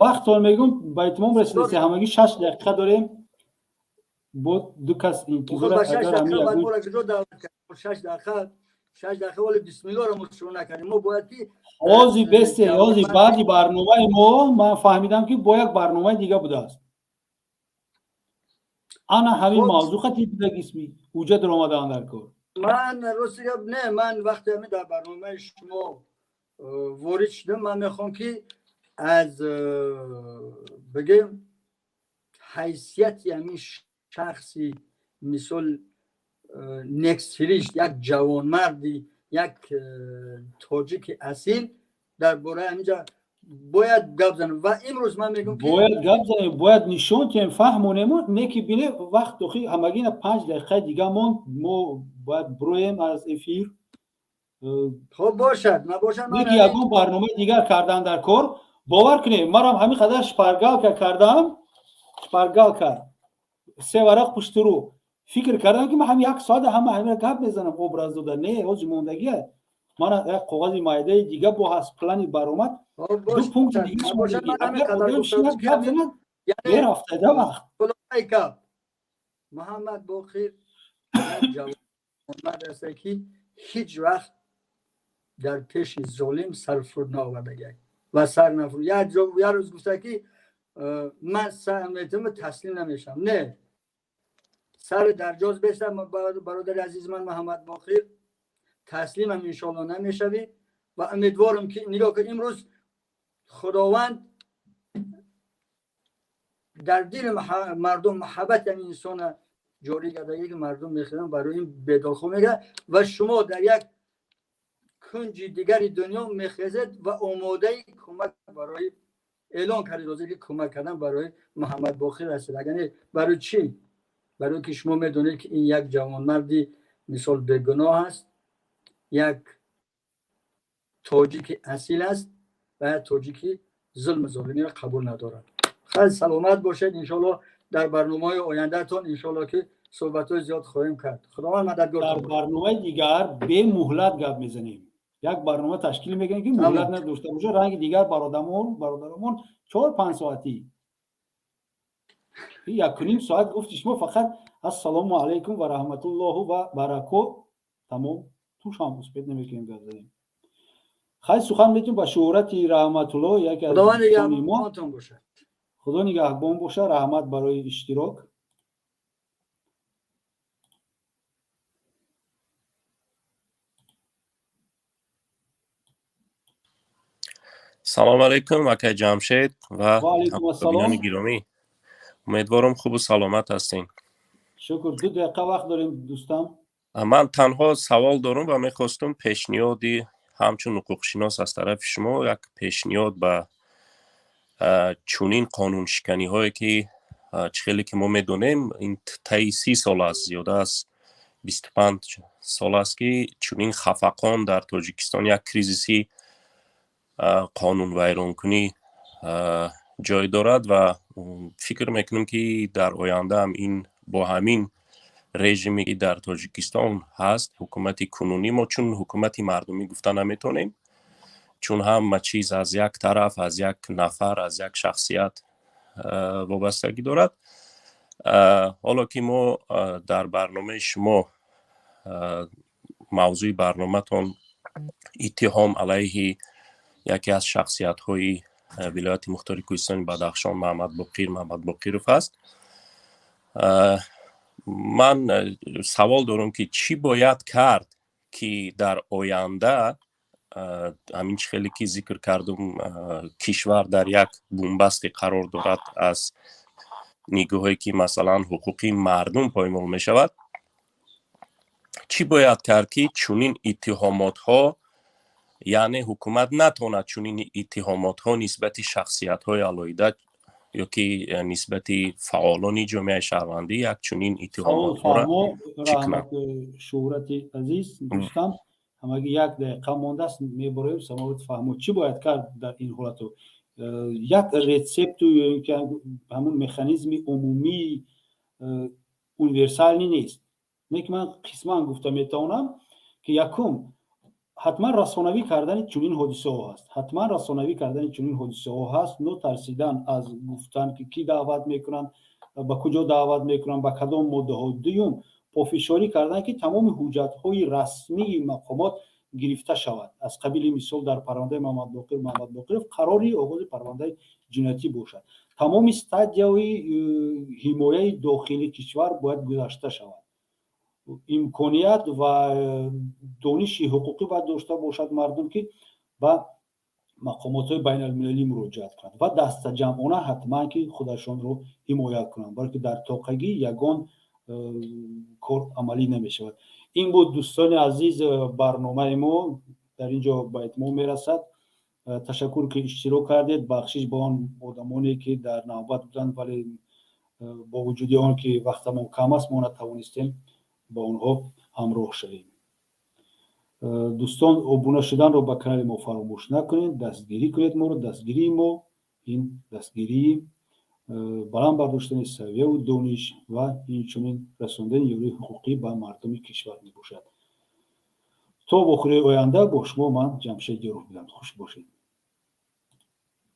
Вақтон мегӯм, ба итмом расидаси, ҳамагӣ 6 дақиқа дорем, бо ду кас интизор. 6 дақиқа, 6 дақиқа, вале бисмиллоҳро мо шурӯъ накардем. Мо бояд ки Ҳози бесте, ҳози баъди барномаи мо ман фаҳмидам, ки бо як барномаи дига будааст, ана ҳамин мавзӯъ хати будагисми ҳуҷҷат омадаанд дар кор. Ман рости гап, не, ман вақте ҳамин дар барномаи шумо ворид шудам, ман мехоҳам, ки аз бигем ҳайсияти ҳамин шахси, мисол, нексиришт, як ҷавонмарди, як тоҷики асил, дар бораи ҳаминҷа бояд гап занем. Ва имрӯз ман мегӯм. Бояд гап занем, бояд нишон диҳем, фаҳмонему. Не ки бине, вақт охи ҳамагина 5 дақиқаи дига монд, мо бояд бироем аз эфир. Хоб, бошад, набошад. Не ки ягон барномаи дигар кардан дар кор. Бовар кунем, манам ҳамин қадар шпаргалка кардам, шпаргалка се варақ пуштурӯ. Фикр кардам, ки ман ҳам як соата ҳама ҳамира гап мезанам, образ дода. Не, ҳози мондагия мана як қоғази майдаи дига бо ҳаст, плани баромад, ду пункти дига. Гап занад, мерафтада вақт. Муҳаммад Боқир ҷавонмард аст, ки ҳеҷ вақт дар пеши золим сар фуруд наовардагиак ва сар нафуруд. Як рӯз гуфта, ки ман сар метавонам, таслим намешавам. Не, сар дар ҷоз беста, бародари азизи ман Муҳаммад Боқир, таслимам иншоалло намешавӣ. Ва умедворам, ки нигоҳ кун, имрӯз Худованд дар дили мардум муҳаббати ҳамин инсона ҷорӣ кардаги, ки мардум мехӯранд барои ин бедорхо мегӯяд. Ва шумо дар як кунҷи дигари дунё мехезед ва омодаи кӯмак барои эълон кардед, ҳозир ки кӯмак кардан барои Муҳаммад Боқир ҳастед. Агар не, барои чӣ? Барои ки шумо медонед, ки ин як ҷавонмарди, мисол, бегуноҳ аст, як тоҷики асил аст ва як тоҷики зулму золимиро қабул надорад. Хеле саломат бошед. Иншоалло, дар барномаҳои ояндатон, иншоалло, ки суҳбатҳои зиёд хоҳем кард. Худованд мададгор. Дар барномаи дигар бемуҳлат гап мезанем. Як барнома ташкил мекунем, ки муҳлат надошта боша, ранги дигар бародарамон 4-5 соатӣ. 1.5 соат гуфти шумо, фақат ассалому алайкум ва раҳматуллоҳу ва баракот, тамом. Тушам успеть намекунем гап занем. Хай, сухан метунем ба Шӯҳрати Раҳматулло, яке аз мо. Худо нигаҳбон боша. Раҳмат барои иштирок. Салом алайкум, акай Ҷамшед ва ҳамбинони гиромӣ. Умедворам, хубу саломат ҳастем. Шукр. 2 дақиқа вақт дорем, дӯстам. Ман танҳо савол дорум ва мехостум пешниҳоди ҳамчун ҳуқуқшинос аз тарафи шумо, як пешниҳод ба чунин қонуншиканиҳое, ки чӣ хеле ки мо медонем, ин таи 30 сол аст, зиёда аз 25 сол аст, ки чунин хафақон дар Тоҷикистон, як кризиси қонунвайронкунӣ ҷой дорад. Ва фикр мекунем, ки дар ояндаам ин бо ҳамин режиме, ки дар Тоҷикистон ҳаст, ҳукумати кунунӣ, мо чун ҳукумати мардумӣ гуфта наметонем, чун ҳама чиз аз як тараф, аз як нафар, аз як шахсият вобастагӣ дорад. Ҳоло ки мо дар барномаи шумо, мавзӯи барноматон иттиҳом алайҳи яке аз шахсиятҳои вилояти мухтори Кӯҳистони Бадахшон Маҳаммадбоқир Маҳаммадбоқиров аст, ман савол дорам, ки чӣ бояд кард, ки дар оянда ҳамин чӣ хеле ки зикр кардум, кишвар дар як бунбасте қарор дорад, аз нигоҳе ки, масалан, ҳуқуқи мардум поймол мешавад, чӣ бояд кард, ки чунин иттиҳомотҳо, яъне ҳукумат натавонад чунин иттиҳомотҳо нисбати шахсиятҳои алоҳида ё ки нисбати фаъолони ҷомеаи шаҳрвандӣ як чунин иттиҳомотҳоро чӣ кунад? Шӯҳрати азиз, дӯстам, ҳамагӣ 1 дақиқа мондааст, мебароем. Саволот фаҳмо. Чӣ бояд кард дар ин ҳолату? Як рецепту ё ин ки ҳамун механизми умумии универсальный нест. Не ки ман қисман гуфта метавонам, ки якум, Ҳатман расонавӣ кардани чунин ҳодисаҳо ҳаст, ҳатман расонавӣ кардани чунин ҳодисаҳо ҳаст. Нотарсидан аз гуфтан, ки кӣ даъват мекунанд, ба куҷо даъват мекунанд, ба кадом моддаҳо. Дуюм, пофишорӣ кардан, ки тамоми ҳуҷҷатҳои расмии мақомот гирифта шавад, аз қабили мисол дар парвандаи Муҳаммадбоқир Муҳаммадбоқиров қарори оғози парвандаи ҷиноятӣ бошад. Тамоми стадияҳои ҳимояи дохили кишвар бояд гузашта шавад. Имконият ва дониши ҳуқуқӣ бояд дошта бошад мардум, ки ба мақомотҳои байналмилалӣ муроҷиат кунанд ва дастаҷамъона ҳатман ки худашонро ҳимоят кунанд, балки дар тоқагӣ ягон кор амалӣ намешавад. Ин буд, дӯстони азиз, барномаи мо дар ин ҷо ба итмом мерасад. Ташаккур, ки иштирок кардед. Бахшиш ба он одамоне, ки дар навбат буданд, вале бо вуҷуди он ки вақтамон кам аст, мо натавонистем ба онҳо ҳамроҳ шавем. Дӯстон, обуна шуданро ба канали мо фаромӯш накунед, дастгирӣ кунед моро. Дастгирии мо ин дастгирии баланд бардоштани савияву дониш ва инчунин расондани ёрии ҳуқуқӣ ба мардуми кишвар мебошад. То вохӯрии оянда бо шумо ман Ҷамшед Ёров будам. Хуш бошед.